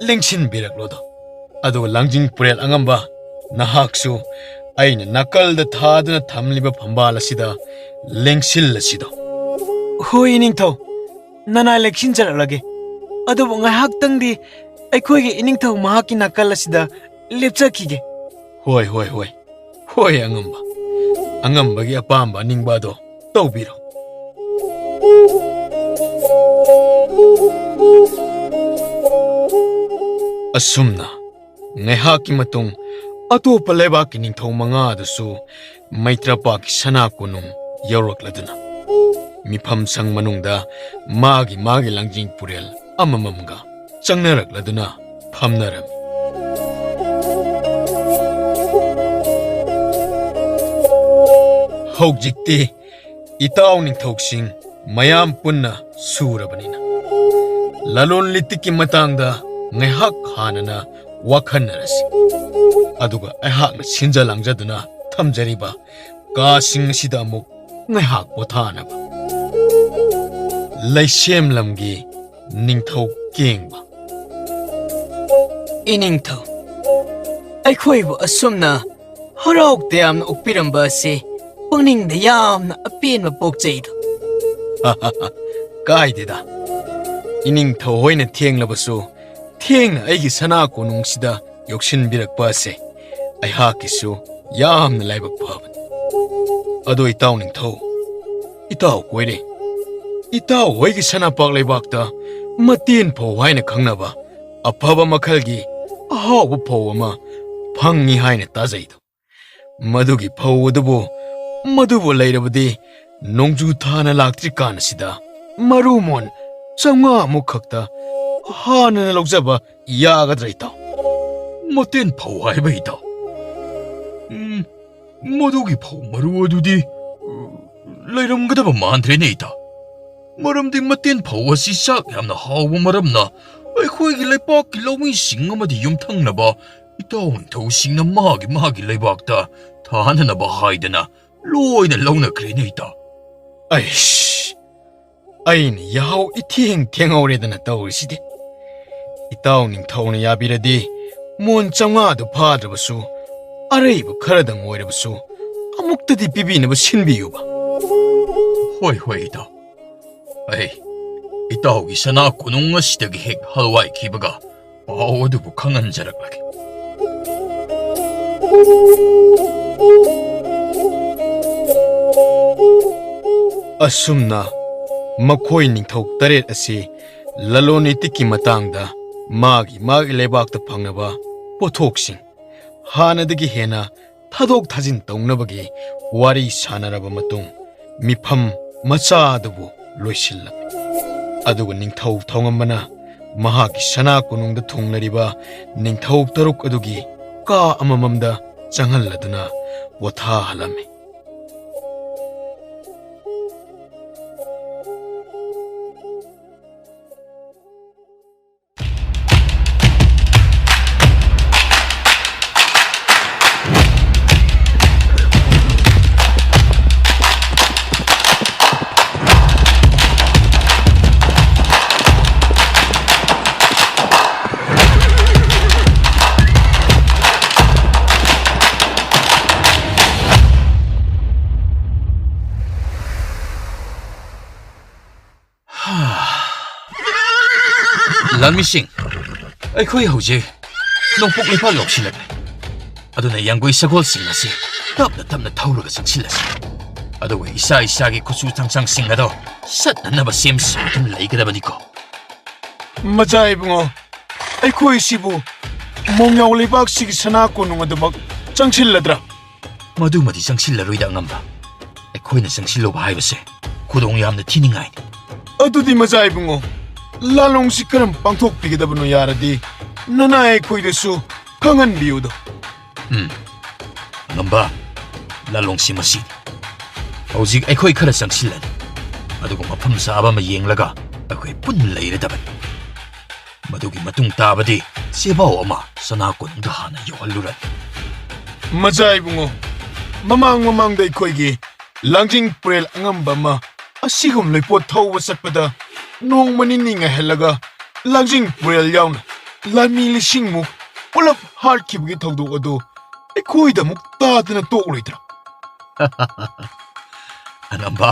ꯂꯦꯡꯁꯤꯟꯕꯤꯔꯛꯂꯣꯗꯣ꯫ ꯑꯗꯨꯒ ꯂꯥꯡꯖꯤꯡ ꯄꯨꯔꯦꯜ ꯑꯉꯝꯕ, ꯅꯍꯥꯛꯁꯨ ꯑꯩꯅ ꯅꯥꯀꯜꯗ ꯊꯥꯗꯨꯅ ꯊꯝꯂꯤꯕ ꯐꯝꯕꯥꯜ ꯑꯁꯤꯗ ꯂꯦꯡꯁꯤꯜꯂꯁꯤꯗꯣ꯫ ꯍꯣꯏ, ꯏꯅꯤꯡꯊꯧ, ꯅꯅꯥꯏ ꯂꯦꯡꯁꯤꯟꯖꯔꯛꯂꯒꯦ꯫ ꯑꯗꯨꯕꯨ ꯉꯥꯏꯍꯥꯛꯇꯪꯗꯤ ꯑꯩꯈꯣꯏꯒꯤ ꯏꯅꯤꯡꯊꯧ ꯃꯍꯥꯛꯀꯤ ꯅꯥꯀꯜ ꯑꯁꯤꯗ ꯂꯦꯞꯆꯈꯤꯒꯦ꯫ ꯍꯣꯏ, ꯍꯣꯏ, ꯍꯣꯏ꯫ ꯍꯣꯏ, ꯑꯉꯝꯕ꯫ ꯑꯉꯝꯕꯒꯤ ꯑꯄꯥꯝꯕ ꯑꯅꯤꯡꯕ ꯑꯗꯣ ꯇꯧꯕꯤꯔꯣ꯫ ꯑꯁꯨꯝꯅ ꯉꯥꯏꯍꯥꯛꯀꯤ ꯃꯇꯨꯡ ꯑꯇꯣꯞꯄ ꯂꯩꯕꯥꯛꯀꯤ ꯅꯤꯡꯊꯧ ꯃꯉꯥ ꯑꯗꯨꯁꯨ ꯃꯩꯇ꯭ꯔꯄꯥꯛꯀꯤ ꯁꯅꯥ ꯀꯣꯅꯨꯡ ꯌꯧꯔꯛꯂꯗꯨꯅ ꯃꯤꯐꯝ ꯁꯪ ꯃꯅꯨꯡꯗ ꯃꯥꯒꯤ ꯃꯥꯒꯤ ꯂꯥꯡꯖꯤꯡ ꯄꯨꯔꯦꯜ ꯑꯃꯃꯝꯒ ꯆꯪꯅꯔꯛꯂꯗꯨꯅ ꯐꯝꯅꯔꯝꯃꯤ꯫ ꯍꯧꯖꯤꯛꯇꯤ ꯏꯇꯥꯎ ꯅꯤꯡꯊꯧꯁꯤꯡ ꯃꯌꯥꯝ ꯄꯨꯟꯅ ꯁꯨꯔꯕꯅꯤꯅ ꯂꯂꯣꯟ ꯂꯤꯇꯤꯛꯀꯤ ꯃꯇꯥꯡꯗ ꯉꯥꯏꯍꯥꯛ ꯍꯥꯟꯅꯅ ꯋꯥꯈꯟꯅꯔꯁꯤ꯫ ꯑꯗꯨꯒ ꯑꯩꯍꯥꯛꯅ ꯁꯤꯟꯖ ꯂꯥꯡꯖꯗꯨꯅ ꯊꯝꯖꯔꯤꯕ ꯀꯥꯁꯤꯡ ꯑꯁꯤꯗ ꯑꯃꯨꯛ ꯉꯥꯏꯍꯥꯛ ꯄꯣꯊꯥꯅꯕ꯫ ꯂꯩꯁꯦꯝ ꯂꯝꯒꯤ ꯅꯤꯡꯊꯧ ꯀꯦꯡꯕ꯫ ꯏꯅꯤꯡꯊꯧ, ꯑꯩꯈꯣꯏꯕꯨ ꯑꯁꯨꯝꯅ ꯍꯔꯥꯎ ꯇꯌꯥꯝꯅ ꯑꯣꯛꯄꯤꯔꯝꯕ ꯑꯁꯤ ꯄꯨꯛꯅꯤꯡꯗ ꯌꯥꯝꯅ ꯑꯄꯦꯟꯕ ꯄꯣꯛꯆꯩꯗꯣ꯫ ꯀꯥꯏꯗꯦꯗ, ꯏꯅꯤꯡꯊꯧ ꯍꯣꯏꯅ ꯊꯦꯡꯂꯕꯁꯨ ꯊꯦꯡꯅ ꯑꯩꯒꯤ ꯁꯅꯥ ꯀꯣꯅꯨꯡꯁꯤꯗ ꯌꯧꯁꯤꯟꯕꯤꯔꯛꯄ ꯑꯁꯦ ꯑꯩꯍꯥꯛꯀꯤꯁꯨ ꯌꯥꯝꯅ ꯂꯥꯏꯕꯛ ꯐꯕꯅꯤ꯫ ꯑꯗꯣ ꯏꯇꯥꯎ ꯅꯤꯡꯊꯧ, ꯏꯇꯥꯎ ꯀꯣꯏꯔꯦ꯫ ꯏꯇꯥꯎ ꯍꯣꯏꯒꯤ ꯁꯅꯥꯄꯥꯛ ꯂꯩꯕꯥꯛꯇ ꯃꯇꯦꯟ ꯐꯧ ꯍꯥꯏꯅ ꯈꯪꯅꯕ ꯑꯐꯕ ꯃꯈꯜꯒꯤ ꯑꯍꯥꯎꯕ ꯐꯧ ꯑꯃ ꯐꯪꯉꯤ ꯍꯥꯏꯅ ꯇꯥꯖꯩꯗꯣ꯫ ꯃꯗꯨꯒꯤ ꯐꯧ ꯑꯗꯨꯕꯨ, ꯃꯗꯨꯕꯨ ꯂꯩꯔꯕꯗꯤ ꯅꯣꯡꯖꯨ ꯊꯥꯅ ꯂꯥꯛꯇ꯭ꯔꯤꯀꯥꯟ ꯑꯁꯤꯗ ꯃꯔꯨ ꯃꯣꯟ ꯆꯥꯝꯃꯉꯥ ꯃꯨꯛ ꯈꯛꯇ ꯍꯥꯟꯅꯅ ꯂꯧꯖꯕ ꯌꯥꯒꯗ꯭ꯔꯥ ꯏꯇꯥꯎ? ꯃꯇꯦꯟ ꯐꯧ ꯍꯥꯏꯕ ꯏꯇꯥꯎ? ꯎꯝ, ꯃꯗꯨꯒꯤ ꯐꯧ ꯃꯔꯨ ꯑꯗꯨꯗꯤ, ꯎ, ꯂꯩꯔꯝꯒꯗꯕ ꯃꯥꯟꯗ꯭ꯔꯦꯅꯦ ꯏꯇꯥꯎ꯫ ꯃꯔꯝꯗꯤ ꯃꯇꯦꯟ ꯐꯧ ꯑꯁꯤ ꯆꯥꯛ ꯌꯥꯝꯅ ꯍꯥꯎꯕ ꯃꯔꯝꯅ ꯑꯩꯈꯣꯏꯒꯤ ꯂꯩꯄꯥꯛꯀꯤ ꯂꯧꯃꯤꯁꯤꯡ ꯑꯃꯗꯤ ꯌꯨꯝꯊꯪꯅꯕ ꯏꯇꯥꯎ ꯅꯤꯡꯊꯧꯁꯤꯡꯅ ꯃꯥꯒꯤ ꯃꯥꯒꯤ ꯂꯩꯕꯥꯛꯇ ꯊꯥꯅꯅꯕ ꯍꯥꯏꯗꯅ ꯂꯣꯏꯅ ꯂꯧꯅꯈ꯭ꯔꯦꯅꯦ ꯏꯇꯥꯎ꯫ ꯑꯩꯁ, ꯑꯩꯅ ꯌꯥꯍꯧ ꯏꯊꯦꯡ ꯊꯦꯡꯍꯧꯔꯦꯗꯅ ꯇꯧꯔꯤꯁꯤꯗꯤ꯫ ꯏꯇꯥꯎ ꯅꯤꯡꯊꯧꯅ ꯌꯥꯕꯤꯔꯗꯤ ꯃꯣꯟ ꯆꯥꯝꯃꯉꯥꯗꯨ ꯐꯥꯗ꯭ꯔꯕꯁꯨ ꯑꯔꯩꯕ ꯈꯔꯗꯪ ꯑꯣꯏꯔꯕꯁꯨ ꯑꯃꯨꯛꯇꯗꯤ ꯄꯤꯕꯤꯅꯕ ꯁꯤꯟꯕꯤꯌꯨꯕ꯫ ꯍꯣꯏ, ꯍꯣꯏ, ꯏꯇꯥꯎ꯫ ꯑꯩ ꯏꯇꯥꯎꯒꯤ ꯁꯅꯥ ꯀꯣꯅꯨꯡ ꯑꯁꯤꯗꯒꯤ ꯍꯦꯛ ꯍꯜꯋꯥꯏꯈꯤꯕꯒ ꯄꯥꯎ ꯑꯗꯨꯕꯨ ꯈꯪꯍꯟꯖꯔꯛꯂꯒꯦ꯫ ꯑꯁꯨꯝꯅ ꯃꯈꯣꯏ ꯅꯤꯡꯊꯧ ꯇꯔꯦꯠ ꯑꯁꯤ ꯂꯂꯣꯟ ꯏꯇꯤꯛꯀꯤ ꯃꯇꯥꯡꯗ ꯃꯥꯒꯤ ꯃꯥꯒꯤ ꯂꯩꯕꯥꯛꯇ ꯐꯪꯅꯕ ꯄꯣꯠꯊꯣꯛꯁꯤꯡ ꯍꯥꯟꯅꯗꯒꯤ ꯍꯦꯟꯅ ꯊꯥꯗꯣꯛ ꯊꯥꯖꯤꯟ ꯇꯧꯅꯕꯒꯤ ꯋꯥꯔꯤ ꯁꯥꯟꯅꯔꯕ ꯃꯇꯨꯡ, ꯃꯤꯐꯝ ꯃꯆꯥ ꯑꯗꯨꯕꯨ ꯂꯣꯏꯁꯤꯜꯂꯝꯃꯤ꯫ ꯑꯗꯨꯒ ꯅꯤꯡꯊꯧ ꯊꯧꯉꯝꯕꯅ ꯃꯍꯥꯛꯀꯤ ꯁꯅꯥ ꯀꯣꯅꯨꯡꯗ ꯊꯨꯡꯂꯔꯤꯕ ꯅꯤꯡꯊꯧ ꯇꯔꯨꯛ ꯑꯗꯨꯒꯤ ꯀꯥ ꯑꯃꯃꯝꯗ ꯆꯪꯍꯜꯂꯗꯨꯅ ꯄꯣꯊꯥꯍꯜꯂꯝꯃꯤ꯫ ꯃꯤꯁꯤꯡ, ꯑꯩꯈꯣꯏ ꯍꯧꯖꯤꯛ ꯅꯣꯡꯄꯣꯛ ꯂꯩꯄꯥꯛ ꯌꯧꯁꯤꯜꯂꯛꯂꯦ꯫ ꯑꯗꯨꯅ ꯌꯥꯡꯒꯣꯏ ꯁꯒꯣꯜꯁꯤꯡ ꯑꯁꯤ ꯇꯞꯅ ꯇꯞꯅ ꯊꯧꯔꯒ ꯆꯪꯁꯤꯜꯂꯁꯤ꯫ ꯑꯗꯨꯒ ꯏꯁꯥ ꯏꯁꯥꯒꯤ ꯈꯨꯠꯁꯨ ꯊꯥꯡꯁꯥꯡꯁꯤꯡ ꯑꯗꯣ ꯁꯠꯅꯅꯕ ꯁꯦꯝ ꯁꯥꯗꯨꯅ ꯂꯩꯒꯗꯕꯅꯤꯀꯣ꯫ ꯃꯆꯥ ꯏꯕꯨꯡꯉꯣ, ꯑꯩꯈꯣꯏꯁꯤꯕꯨ ꯃꯣꯡꯌꯥꯎ ꯂꯩꯕꯥꯛꯁꯤꯒꯤ ꯁꯅꯥ ꯀꯣꯅꯨꯡ ꯑꯗꯨꯃꯛ ꯆꯪꯁꯤꯜꯂꯗ꯭ꯔꯥ? ꯃꯗꯨꯃꯗꯤ ꯆꯪꯁꯤꯜꯂꯔꯣꯏꯗ, ꯑꯉꯝꯕ꯫ ꯑꯩꯈꯣꯏꯅ ꯆꯪꯁꯤꯜꯂꯨꯕ ꯍꯥꯏꯕꯁꯦ ꯈꯨꯗꯣꯡ ꯌꯥꯝꯅ ꯊꯤꯅꯤꯡꯉꯥꯏꯅꯤ꯫ ꯑꯗꯨꯗꯤ ꯃꯆꯥ ꯏꯕꯨꯡꯉꯣ, ꯂꯥꯂꯣꯡꯁꯤ ꯀꯔꯝ ꯄꯥꯡꯊꯣꯛꯄꯤꯒꯗꯕꯅꯣ ꯌꯥꯔꯗꯤ ꯅꯅꯥꯏ ꯑꯩꯈꯣꯏꯗꯁꯨ ꯈꯪꯍꯟꯕꯤꯌꯨꯗꯣ꯫ ꯎꯝ, ꯑꯉꯝꯕ, ꯂꯥꯂꯣꯡꯁꯤ ꯃꯁꯤꯅꯤ꯫ ꯍꯧꯖꯤꯛ ꯑꯩꯈꯣꯏ ꯈꯔ ꯆꯪꯁꯤꯜꯂꯅꯤ, ꯑꯗꯨꯒ ꯃꯐꯝ ꯆꯥꯕ ꯑꯃ ꯌꯦꯡꯂꯒ ꯑꯩꯈꯣꯏ ꯄꯨꯟꯅ ꯂꯩꯔꯗꯕꯅꯤ꯫ ꯃꯗꯨꯒꯤ ꯃꯇꯨꯡ ꯇꯥꯕꯗꯤ ꯆꯦꯕꯥꯎ ꯑꯃ ꯁꯅꯥ ꯀꯣꯅꯨꯡꯗ ꯍꯥꯟꯅ ꯌꯧꯍꯜꯂꯨꯔꯅꯤ꯫ ꯃꯆꯥ ꯏꯕꯨꯡꯉꯣ, ꯃꯃꯥꯡ ꯃꯃꯥꯡꯗ ꯑꯩꯈꯣꯏꯒꯤ ꯂꯥꯡꯖꯤꯡ ꯄꯨꯔꯦꯜ ꯑꯉꯝꯕ ꯑꯃ ꯑꯁꯤꯒꯨꯝ ꯂꯩꯄꯣꯠ ꯊꯧꯕ ꯆꯠꯄꯗ ꯅꯣꯡꯃ ꯅꯤꯅꯤ ꯉꯥꯏꯍꯜꯂꯒ ꯂꯥꯡꯖꯤꯡ ꯄꯨꯔꯦꯜ ꯌꯥꯎꯅ ꯂꯥꯟꯃꯤ ꯂꯤꯁꯤꯡꯃꯨꯛ ꯄꯨꯂꯞ ꯍꯥꯠꯈꯤꯕꯒꯤ ꯊꯧꯗꯣꯛ ꯑꯗꯨ ꯑꯩꯈꯣꯏꯗ ꯑꯃꯨꯛ ꯇꯥꯗꯅ ꯇꯣꯛꯂꯣꯏꯗ꯭ꯔꯥ? ꯑꯉꯝꯕ,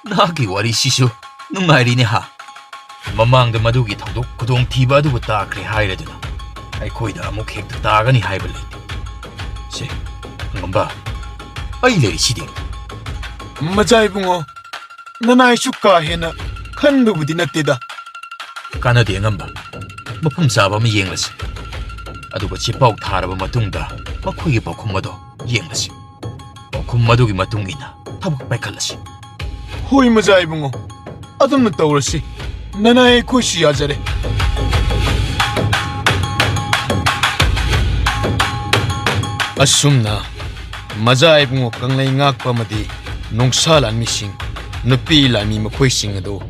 ꯅꯍꯥꯛꯀꯤ ꯋꯥꯔꯤꯁꯤꯁꯨ ꯅꯨꯡꯉꯥꯏꯔꯤꯅꯦ ꯍꯥ? ꯃꯃꯥꯡꯗ ꯃꯗꯨꯒꯤ ꯊꯧꯗꯣꯛ ꯈꯨꯗꯣꯡꯊꯤꯕ ꯑꯗꯨꯕꯨ ꯇꯥꯈ꯭ꯔꯦ ꯍꯥꯏꯔꯗꯨꯅ ꯑꯩꯈꯣꯏꯗ ꯑꯃꯨꯛ ꯍꯦꯛꯇ ꯇꯥꯒꯅꯤ ꯍꯥꯏꯕ ꯂꯩꯇꯦ꯫ ꯁꯦ, ꯑꯉꯝꯕ, ꯑꯩ ꯂꯩꯔꯤꯁꯤꯗꯤ꯫ ꯃꯆꯥ ꯏꯕꯨꯡꯉꯣ, ꯅꯅꯥꯏꯁꯨ ꯀꯥ ꯍꯦꯟꯅ ꯈꯟꯕꯕꯨꯗꯤ ꯅꯠꯇꯦꯗ꯫ ꯀꯥꯟꯅꯗꯦ ꯑꯉꯝꯕ, ꯃꯐꯝ ꯆꯥꯕ ꯑꯃ ꯌꯦꯡꯂꯁꯤ꯫ ꯑꯗꯨꯒ ꯆꯦꯄꯥꯎ ꯊꯥꯔꯕ ꯃꯇꯨꯡꯗ ꯃꯈꯣꯏꯒꯤ ꯄꯥꯎꯈꯨꯝ ꯑꯗꯣ ꯌꯦꯡꯂꯁꯤ꯫ ꯄꯥꯎꯈꯨꯝ ꯑꯗꯨꯒꯤ ꯃꯇꯨꯡ ꯏꯟꯅ ꯊꯕꯛ ꯄꯥꯏꯈꯠꯂꯁꯤ꯫ ꯍꯣꯏ ꯃꯆꯥ ꯏꯕꯨꯡꯉꯣ, ꯑꯗꯨꯝꯅ ꯇꯧꯔꯁꯤ꯫ ꯅꯅꯥꯏ ꯑꯩꯈꯣꯏꯁꯨ ꯌꯥꯖꯔꯦ꯫ ꯑꯁꯨꯝꯅ ꯃꯆꯥ ꯏꯕꯨꯡꯉꯣ ꯀꯪꯂꯩ ꯉꯥꯛꯄ ꯑꯃꯗꯤ ꯅꯣꯡꯁꯥ ꯂꯥꯟꯃꯤꯁꯤꯡ, ꯅꯨꯄꯤ ꯂꯥꯟꯃꯤ ꯃꯈꯣꯏꯁꯤꯡ ꯑꯗꯨ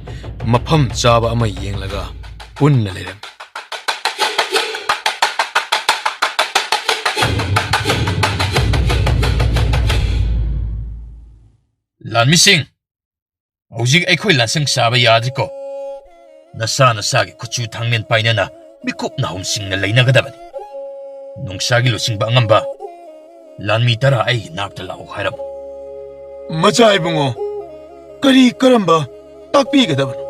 ꯃꯐꯝ ꯆꯥꯕ ꯑꯃ ꯌꯦꯡꯂꯒ ꯄꯨꯟꯅ ꯂꯩꯔꯝꯃꯤ꯫ ꯂꯥꯟꯃꯤꯁꯤꯡ, ꯍꯧꯖꯤꯛ ꯑꯩꯈꯣꯏ ꯂꯥꯟꯁꯪ ꯆꯥꯕ ꯌꯥꯗ꯭ꯔꯤꯀꯣ꯫ ꯅꯁꯥ ꯅꯁꯥꯒꯤ ꯈꯨꯠꯁꯨ ꯊꯥꯡꯂꯦꯟ ꯄꯥꯏꯅꯅ ꯃꯤꯀꯨꯞ ꯅꯥꯍꯨꯝꯁꯤꯡꯅ ꯂꯩꯅꯒꯗꯕꯅꯤ꯫ ꯅꯣꯡꯁꯥꯒꯤ ꯂꯨꯆꯤꯡꯕ ꯑꯉꯝꯕ, ꯂꯥꯟꯃꯤ ꯇꯔꯥ ꯑꯩꯒꯤ ꯅꯥꯛꯇ ꯂꯥꯛꯎ ꯍꯥꯏꯔꯝꯃꯨ꯫ ꯃꯆꯥ ꯏꯕꯨꯡꯉꯣ, ꯀꯔꯤ ꯀꯔꯝꯕ ꯇꯥꯛꯄꯤꯒꯗꯕꯅꯣ?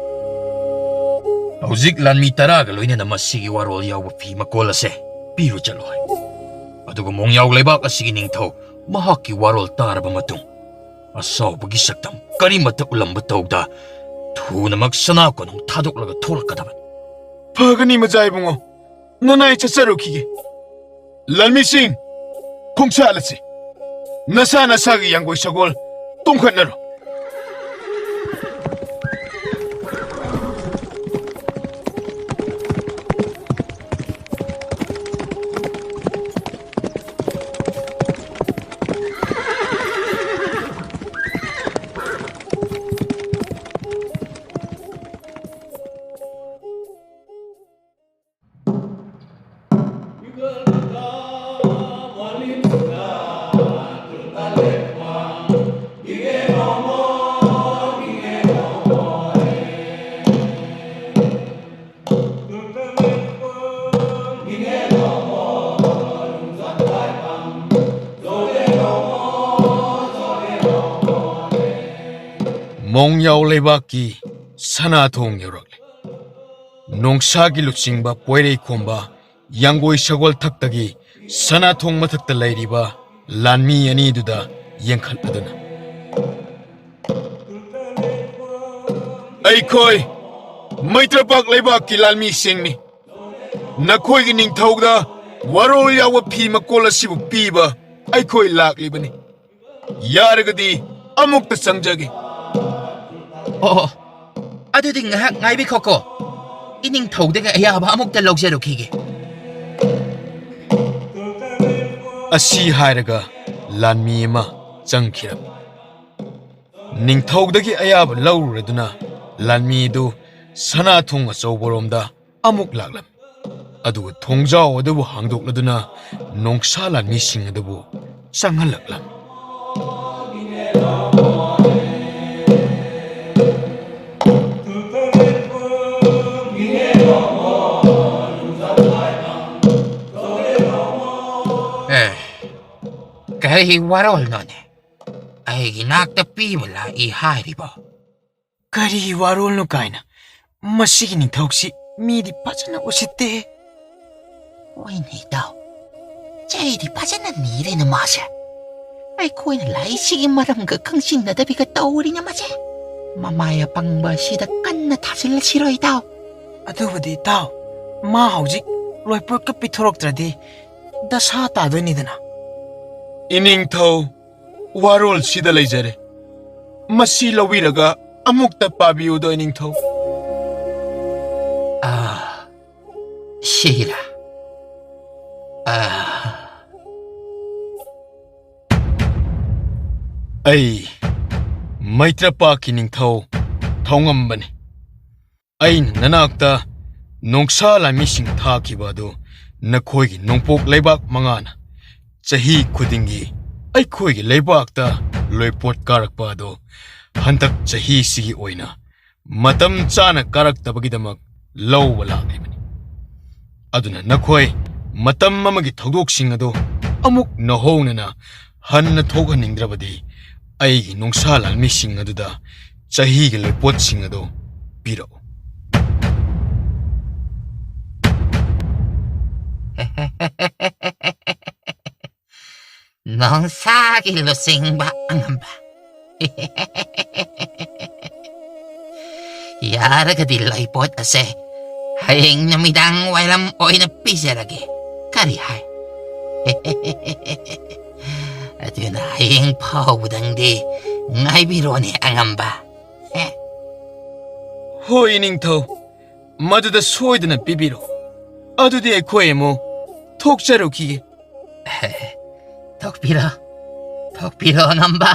ꯍꯧꯖꯤꯛ ꯂꯥꯟꯃꯤ ꯇꯔꯥꯒ ꯂꯣꯏꯅꯅ ꯃꯁꯤꯒꯤ ꯋꯥꯔꯣꯜ ꯌꯥꯎꯕ ꯐꯤ ꯃꯀꯣꯜ ꯑꯁꯦ ꯄꯤꯔꯨ ꯆꯠꯂꯣ ꯍꯥꯏ꯫ ꯑꯗꯨꯒ ꯃꯣꯡꯌꯥꯎ ꯂꯩꯕꯥꯛ ꯑꯁꯤꯒꯤ ꯅꯤꯡꯊꯧ ꯃꯍꯥꯛꯀꯤ ꯋꯥꯔꯣꯜ ꯇꯥꯔꯕ ꯃꯇꯨꯡ, ꯑꯁꯥꯎꯕꯒꯤ ꯁꯛꯇꯝ ꯀꯔꯤꯃꯠꯇ ꯎꯠꯂꯝꯕ ꯇꯧꯗ, ꯊꯨꯅꯃꯛ ꯁꯅꯥ ꯀꯣꯅꯨꯡ ꯊꯥꯗꯣꯛꯂꯒ ꯊꯣꯛꯂꯛꯀꯗꯕꯅꯤ꯫ ꯐꯒꯅꯤ, ꯃꯆꯥ ꯏꯕꯨꯡꯉꯣ, ꯅꯅꯥꯏ ꯆꯠꯆꯔꯨꯈꯤꯒꯦ꯫ ꯂꯥꯟꯃꯤꯁꯤꯡ, ꯈꯣꯡꯁꯥꯜꯂꯁꯤ꯫ ꯅꯁꯥ ꯅꯁꯥꯒꯤ ꯌꯥꯡꯒꯣꯏ ꯁꯒꯣꯜ ꯇꯣꯡꯈꯠꯅꯔꯣ꯫ ꯃꯣꯡꯌꯥꯎ ꯂꯩꯕꯥꯛꯀꯤ ꯁꯅꯥꯊꯣꯡ ꯌꯧꯔꯛꯂꯦ꯫ ꯅꯣꯡꯁꯥꯒꯤ ꯂꯨꯆꯤꯡꯕ ꯄꯣꯏꯔꯩꯈꯣꯝꯕ ꯌꯥꯡꯒꯣꯏ ꯁꯒꯣꯜ ꯊꯛꯇꯒꯤ ꯁꯅꯥꯊꯣꯡ ꯃꯊꯛꯇ ꯂꯩꯔꯤꯕ ꯂꯥꯟꯃꯤ ꯑꯅꯤꯗꯨꯗ ꯌꯦꯡꯈꯠꯂꯗꯨꯅ, "ꯑꯩꯈꯣꯏ ꯃꯩꯇ꯭ꯔꯄꯥꯛ ꯂꯩꯕꯥꯛꯀꯤ ꯂꯥꯟꯃꯤꯁꯤꯡꯅꯤ꯫ ꯅꯈꯣꯏꯒꯤ ꯅꯤꯡꯊꯧꯗ ꯋꯥꯔꯣꯜ ꯌꯥꯎꯕ ꯐꯤ ꯃꯀꯣꯜ ꯑꯁꯤꯕꯨ ꯄꯤꯕ ꯑꯩꯈꯣꯏ ꯂꯥꯛꯂꯤꯕꯅꯤ꯫ ꯌꯥꯔꯒꯗꯤ ꯑꯃꯨꯛꯇ ꯆꯪꯖꯒꯦ꯫" "ꯑꯣ, ꯑꯗꯨꯗꯤ ꯉꯥꯏꯍꯥꯛ ꯉꯥꯏꯕꯤꯈꯣꯀꯣ꯫ ꯏꯅꯤꯡꯊꯧꯗꯒꯤ ꯑꯌꯥꯕ ꯑꯃꯨꯛꯇ ꯂꯧꯖꯔꯨꯈꯤꯒꯦ꯫" ꯑꯁꯤ ꯍꯥꯏꯔꯒ ꯂꯥꯟꯃꯤ ꯑꯃ ꯆꯪꯈꯤꯔꯝꯃꯤ꯫ ꯅꯤꯡꯊꯧꯗꯒꯤ ꯑꯌꯥꯕ ꯂꯧꯔꯨꯔꯗꯨꯅ ꯂꯥꯟꯃꯤꯗꯨ ꯁꯅꯥꯊꯣꯡ ꯑꯆꯧꯕꯔꯣꯝꯗ ꯑꯃꯨꯛ ꯂꯥꯛꯂꯝꯃꯤ꯫ ꯑꯗꯨꯒ ꯊꯣꯡꯖꯥꯎ ꯑꯗꯨꯕꯨ ꯍꯥꯡꯗꯣꯛꯂꯗꯨꯅ ꯅꯣꯡꯁꯥ ꯂꯥꯟꯃꯤꯁꯤꯡ ꯑꯗꯨꯕꯨ ꯆꯪꯍꯜꯂꯛꯂꯝꯃꯤ꯫ "ꯑꯦ, ꯀꯔꯤ ꯋꯥꯔꯣꯜꯅꯣꯅꯦ? ꯑꯩꯒꯤ ꯅꯥꯛꯇ ꯄꯤꯕ ꯂꯥꯛꯏ ꯍꯥꯏꯔꯤꯕꯣ?" "ꯀꯔꯤ ꯋꯥꯔꯣꯜꯅꯣ ꯀꯥꯏꯅ? ꯃꯁꯤꯒꯤ ꯅꯤꯡꯊꯧꯁꯤ ꯃꯤꯗꯤ ꯐꯖꯅ ꯎꯁꯤꯠꯇꯦ꯫ ꯍꯣꯏꯅꯦ ꯏꯇꯥꯎ, ꯆꯩꯗꯤ ꯐꯖꯅ ꯅꯤꯔꯦꯅ ꯃꯥꯁꯦ꯫ ꯑꯩꯈꯣꯏꯅ ꯂꯥꯏꯁꯤꯒꯤ ꯃꯔꯝꯒ ꯈꯪꯖꯤꯟꯅꯗꯕꯤꯒ ꯇꯧꯔꯤꯅ ꯃꯁꯦ꯫ ꯃꯃꯥꯏ ꯑꯄꯪꯕ ꯑꯁꯤꯗ ꯀꯟꯅ ꯊꯥꯖꯤꯜꯂꯁꯤꯔꯣ ꯏꯇꯥꯎ? ꯑꯗꯨꯕꯨꯗꯤ ꯏꯇꯥꯎ, ꯃꯥ ꯍꯧꯖꯤꯛ ꯂꯣꯏꯄꯣꯠꯀ ꯄꯤꯊꯣꯔꯛꯇ꯭ꯔꯗꯤ ꯗꯁꯥ ꯇꯥꯗꯣꯏꯅꯤꯗꯅ꯫ ꯏꯅꯤꯡꯊꯧ, ꯋꯥꯔꯣꯜꯁꯤꯗ ꯂꯩꯖꯔꯦ꯫ ꯃꯁꯤ ꯂꯧꯕꯤꯔꯒ ꯑꯃꯨꯛꯇ ꯄꯥꯕꯤꯌꯨꯗꯣ, ꯏꯅꯤꯡꯊꯧ꯫ ꯑꯥ, ꯁꯤꯔꯥ? ꯑꯥ꯫ ꯑꯩ ꯃꯩꯇ꯭ꯔꯄꯥꯛꯀꯤ ꯅꯤꯡꯊꯧ ꯊꯧꯉꯝꯕꯅꯤ꯫ ꯑꯩꯅ ꯅꯅꯥꯛꯇ ꯅꯣꯡꯁꯥ ꯂꯥꯟꯃꯤꯁꯤꯡ ꯊꯥꯈꯤꯕ ꯑꯗꯨ ꯅꯈꯣꯏꯒꯤ ꯅꯣꯡꯄꯣꯛ ꯂꯩꯕꯥꯛ ꯃꯉꯥꯅ ꯆꯍꯤ ꯈꯨꯗꯤꯡꯒꯤ ꯑꯩꯈꯣꯏꯒꯤ ꯂꯩꯕꯥꯛꯇ ꯂꯣꯏꯄꯣꯠ ꯀꯥꯔꯛꯄ ꯑꯗꯨ ꯍꯟꯗꯛ ꯆꯍꯤꯁꯤꯒꯤ ꯑꯣꯏꯅ ꯃꯇꯝ ꯆꯥꯅ ꯀꯥꯔꯛꯇꯕꯒꯤꯗꯃꯛ ꯂꯧꯕ ꯂꯥꯛꯂꯤꯕꯅꯤ꯫ ꯑꯗꯨꯅ ꯅꯈꯣꯏ ꯃꯇꯝ ꯑꯃꯒꯤ ꯊꯧꯗꯣꯛꯁꯤꯡ ꯑꯗꯨ ꯑꯃꯨꯛ ꯅꯧꯍꯧꯅꯅ ꯍꯟꯅ ꯊꯣꯛꯍꯟꯅꯤꯡꯗ꯭ꯔꯕꯗꯤ ꯑꯩꯒꯤ ꯅꯣꯡꯁꯥ ꯂꯥꯟꯃꯤꯁꯤꯡ ꯑꯗꯨꯗ ꯆꯍꯤꯒꯤ ꯂꯣꯏꯄꯣꯠꯁꯤꯡ ꯑꯗꯨ ꯄꯤꯔꯛꯎ꯫ ꯅꯣꯡꯁꯥꯒꯤ ꯂꯨꯆꯤꯡꯕ ꯑꯉꯝꯕ꯫ ꯌꯥꯔꯒꯗꯤ ꯂꯩꯄꯣꯠ ꯑꯁꯦ ꯍꯌꯦꯡ ꯅꯨꯃꯤꯗꯥꯡ ꯋꯥꯏꯔꯝ ꯑꯣꯏꯅ ꯄꯤꯖꯔꯒꯦ꯫ ꯀꯔꯤ ꯍꯥꯏ? ꯑꯗꯨꯅ ꯍꯌꯦꯡ ꯐꯥꯎꯕꯗꯪꯗꯤ ꯉꯥꯏꯕꯤꯔꯣꯅꯦ ꯑꯉꯝꯕ꯫ ꯍꯣꯏ, ꯏꯅꯤꯡꯊꯧ, ꯃꯗꯨꯗ ꯁꯣꯏꯗꯅ ꯄꯤꯕꯤꯔꯣ꯫ ꯑꯗꯨꯗꯤ ꯑꯩꯈꯣꯏ ꯑꯃꯨꯛ ꯊꯣꯛꯆꯔꯨꯈꯤꯒꯦ꯫ ꯊꯣꯛꯄꯤꯔꯣ, ꯊꯣꯛꯄꯤꯔꯣ, ꯑꯉꯝꯕ꯫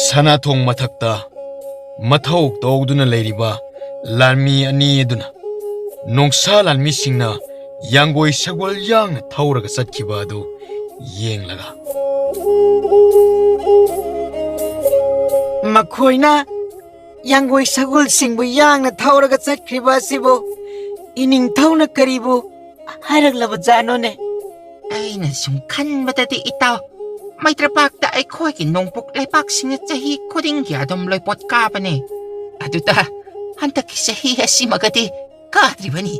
ꯁꯅꯥꯊꯣꯡ ꯃꯊꯛꯇ ꯃꯊꯧ ꯇꯧꯗꯨꯅ ꯂꯩꯔꯤꯕ ꯂꯥꯟꯃꯤ ꯑꯅꯤ ꯑꯗꯨꯅ ꯅꯣꯡꯁꯥ ꯂꯥꯟꯃꯤꯁꯤꯡꯅ ꯌꯥꯡꯒꯣꯏ ꯁꯒꯣꯜ ꯌꯥꯡꯅ ꯊꯧꯔꯒ ꯆꯠꯈꯤꯕ ꯑꯗꯨ ꯌꯦꯡꯂꯒ, ꯃꯈꯣꯏꯅ ꯌꯥꯡꯒꯣꯏ ꯁꯒꯣꯜꯁꯤꯡꯕꯨ ꯌꯥꯡꯅ ꯊꯧꯔꯒ ꯆꯠꯈ꯭ꯔꯤꯕ ꯑꯁꯤꯕꯨ ꯏꯅꯤꯡꯊꯧꯅ ꯀꯔꯤꯕꯨ ꯍꯥꯏꯔꯛꯂꯕꯖꯥꯠꯅꯣꯅꯦ? ꯑꯩꯅ ꯁꯨꯝ ꯈꯟꯕꯗꯗꯤ, ꯏꯇꯥꯎ, ꯃꯩꯇ꯭ꯔꯄꯥꯛꯇ ꯑꯩꯈꯣꯏꯒꯤ ꯅꯣꯡꯄꯣꯛ ꯂꯩꯕꯥꯛꯁꯤꯡꯅ ꯆꯍꯤ ꯈꯨꯗꯤꯡꯒꯤ ꯑꯗꯨꯝ ꯂꯣꯏꯄꯣꯠ ꯀꯥꯕꯅꯦ꯫ ꯑꯗꯨꯗ ꯍꯟꯗꯛꯀꯤ ꯆꯍꯤ ꯑꯁꯤꯃꯒꯗꯤ ꯀꯥꯗ꯭ꯔꯤꯕꯅꯤ꯫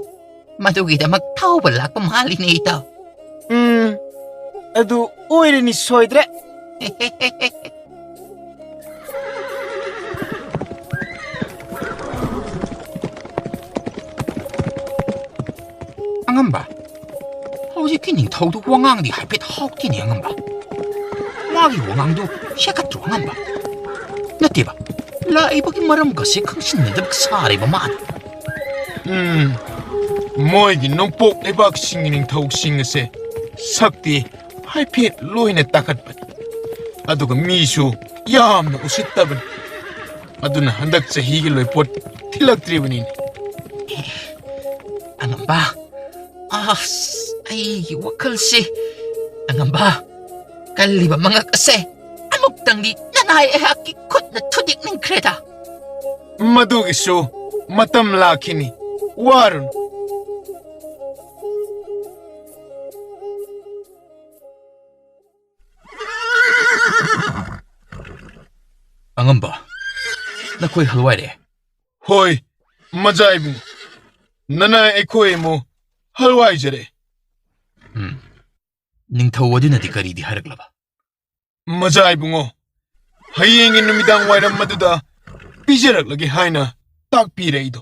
ꯃꯗꯨꯒꯤꯗꯃꯛ ꯊꯧꯕ ꯂꯥꯛꯄ ꯃꯥꯜꯂꯤꯅꯦ, ꯏꯇꯥꯎ꯫ ꯎꯝ, ꯑꯗꯨ ꯑꯣꯏꯔꯅꯤ ꯁꯣꯏꯗ꯭ꯔꯦ꯫ ꯑꯉꯝꯕ, ꯍꯧꯖꯤꯛꯀꯤ ꯅꯤꯡꯊꯧꯗꯨ ꯋꯥꯉꯥꯡꯗꯤ ꯍꯥꯏꯐꯦꯠ ꯍꯥꯎꯇꯦꯅꯦ, ꯑꯉꯝꯕ꯫ ꯃꯥꯒꯤ ꯋꯥꯉꯥꯡꯗꯨ ꯁꯦꯀꯠꯇ꯭ꯔꯣ, ꯑꯉꯝꯕ? ꯅꯠꯇꯦꯕ, ꯂꯥꯛꯏꯕꯒꯤ ꯃꯔꯝꯒꯁꯦ ꯈꯪꯁꯤꯟꯅꯗꯕ ꯁꯥꯔꯦꯕ ꯃꯥꯅ꯫ ꯎꯝ, ꯃꯣꯏꯒꯤ ꯅꯣꯡꯄꯣꯛ ꯂꯩꯕꯥꯛꯁꯤꯡꯒꯤ ꯅꯤꯡꯊꯧꯁꯤꯡ ꯑꯁꯦ ꯁꯛꯇꯤ ꯍꯥꯏꯐꯦꯠ ꯂꯣꯏꯅ ꯇꯥꯈꯠꯄꯅꯤ, ꯑꯗꯨꯒ ꯃꯤꯁꯨ ꯌꯥꯝꯅ ꯎꯁꯤꯠꯇꯕꯅꯤ꯫ ꯑꯗꯨꯅ ꯍꯟꯗꯛ ꯆꯍꯤꯒꯤ ꯂꯣꯏꯄꯣꯠ ꯊꯤꯜꯂꯛꯇ꯭ꯔꯤꯕꯅꯤꯅꯦ꯫ ꯑꯉꯝꯕ, ꯑꯁ, ꯑꯩꯒꯤ ꯋꯥꯈꯜꯁꯤ, ꯑꯉꯝꯕ, ꯀꯜꯂꯤꯕ ꯃꯉꯛ ꯑꯁꯦ ꯑꯃꯨꯛꯇꯪꯗꯤ ꯅꯅꯥꯏ ꯑꯩꯍꯥꯛꯀꯤ ꯈꯨꯠꯅ ꯊꯨꯗꯦꯛꯅꯤꯡꯈ꯭ꯔꯦꯗ꯫ ꯃꯗꯨꯒꯤꯁꯨ ꯃꯇꯝ ꯂꯥꯛꯈꯤꯅꯤ, ꯋꯥꯔꯨꯅꯨ꯫ ꯑꯉꯝꯕ, ꯅꯈꯣꯏ ꯍꯜꯋꯥꯏꯔꯦ? ꯍꯣꯏ, ꯃꯖꯥ ꯏꯕꯨꯡ, ꯅꯅꯥꯏ ꯑꯩꯈꯣꯏ ꯑꯃꯨꯛ ꯍꯜꯋꯥꯏꯖꯔꯦ꯫ ꯎꯝ, ꯅꯤꯡꯊꯧ ꯑꯗꯨꯅꯗꯤ ꯀꯔꯤꯗꯤ ꯍꯥꯏꯔꯛꯂꯕ? ꯃꯖꯥ ꯏꯕꯨꯡꯉꯣ, ꯍꯌꯦꯡꯒꯤ ꯅꯨꯃꯤꯗꯥꯡ ꯋꯥꯏꯔꯝ ꯑꯗꯨꯗ ꯄꯤꯖꯔꯛꯂꯒꯦ ꯍꯥꯏꯅ ꯇꯥꯛꯄꯤꯔꯦ ꯑꯩꯗꯣ꯫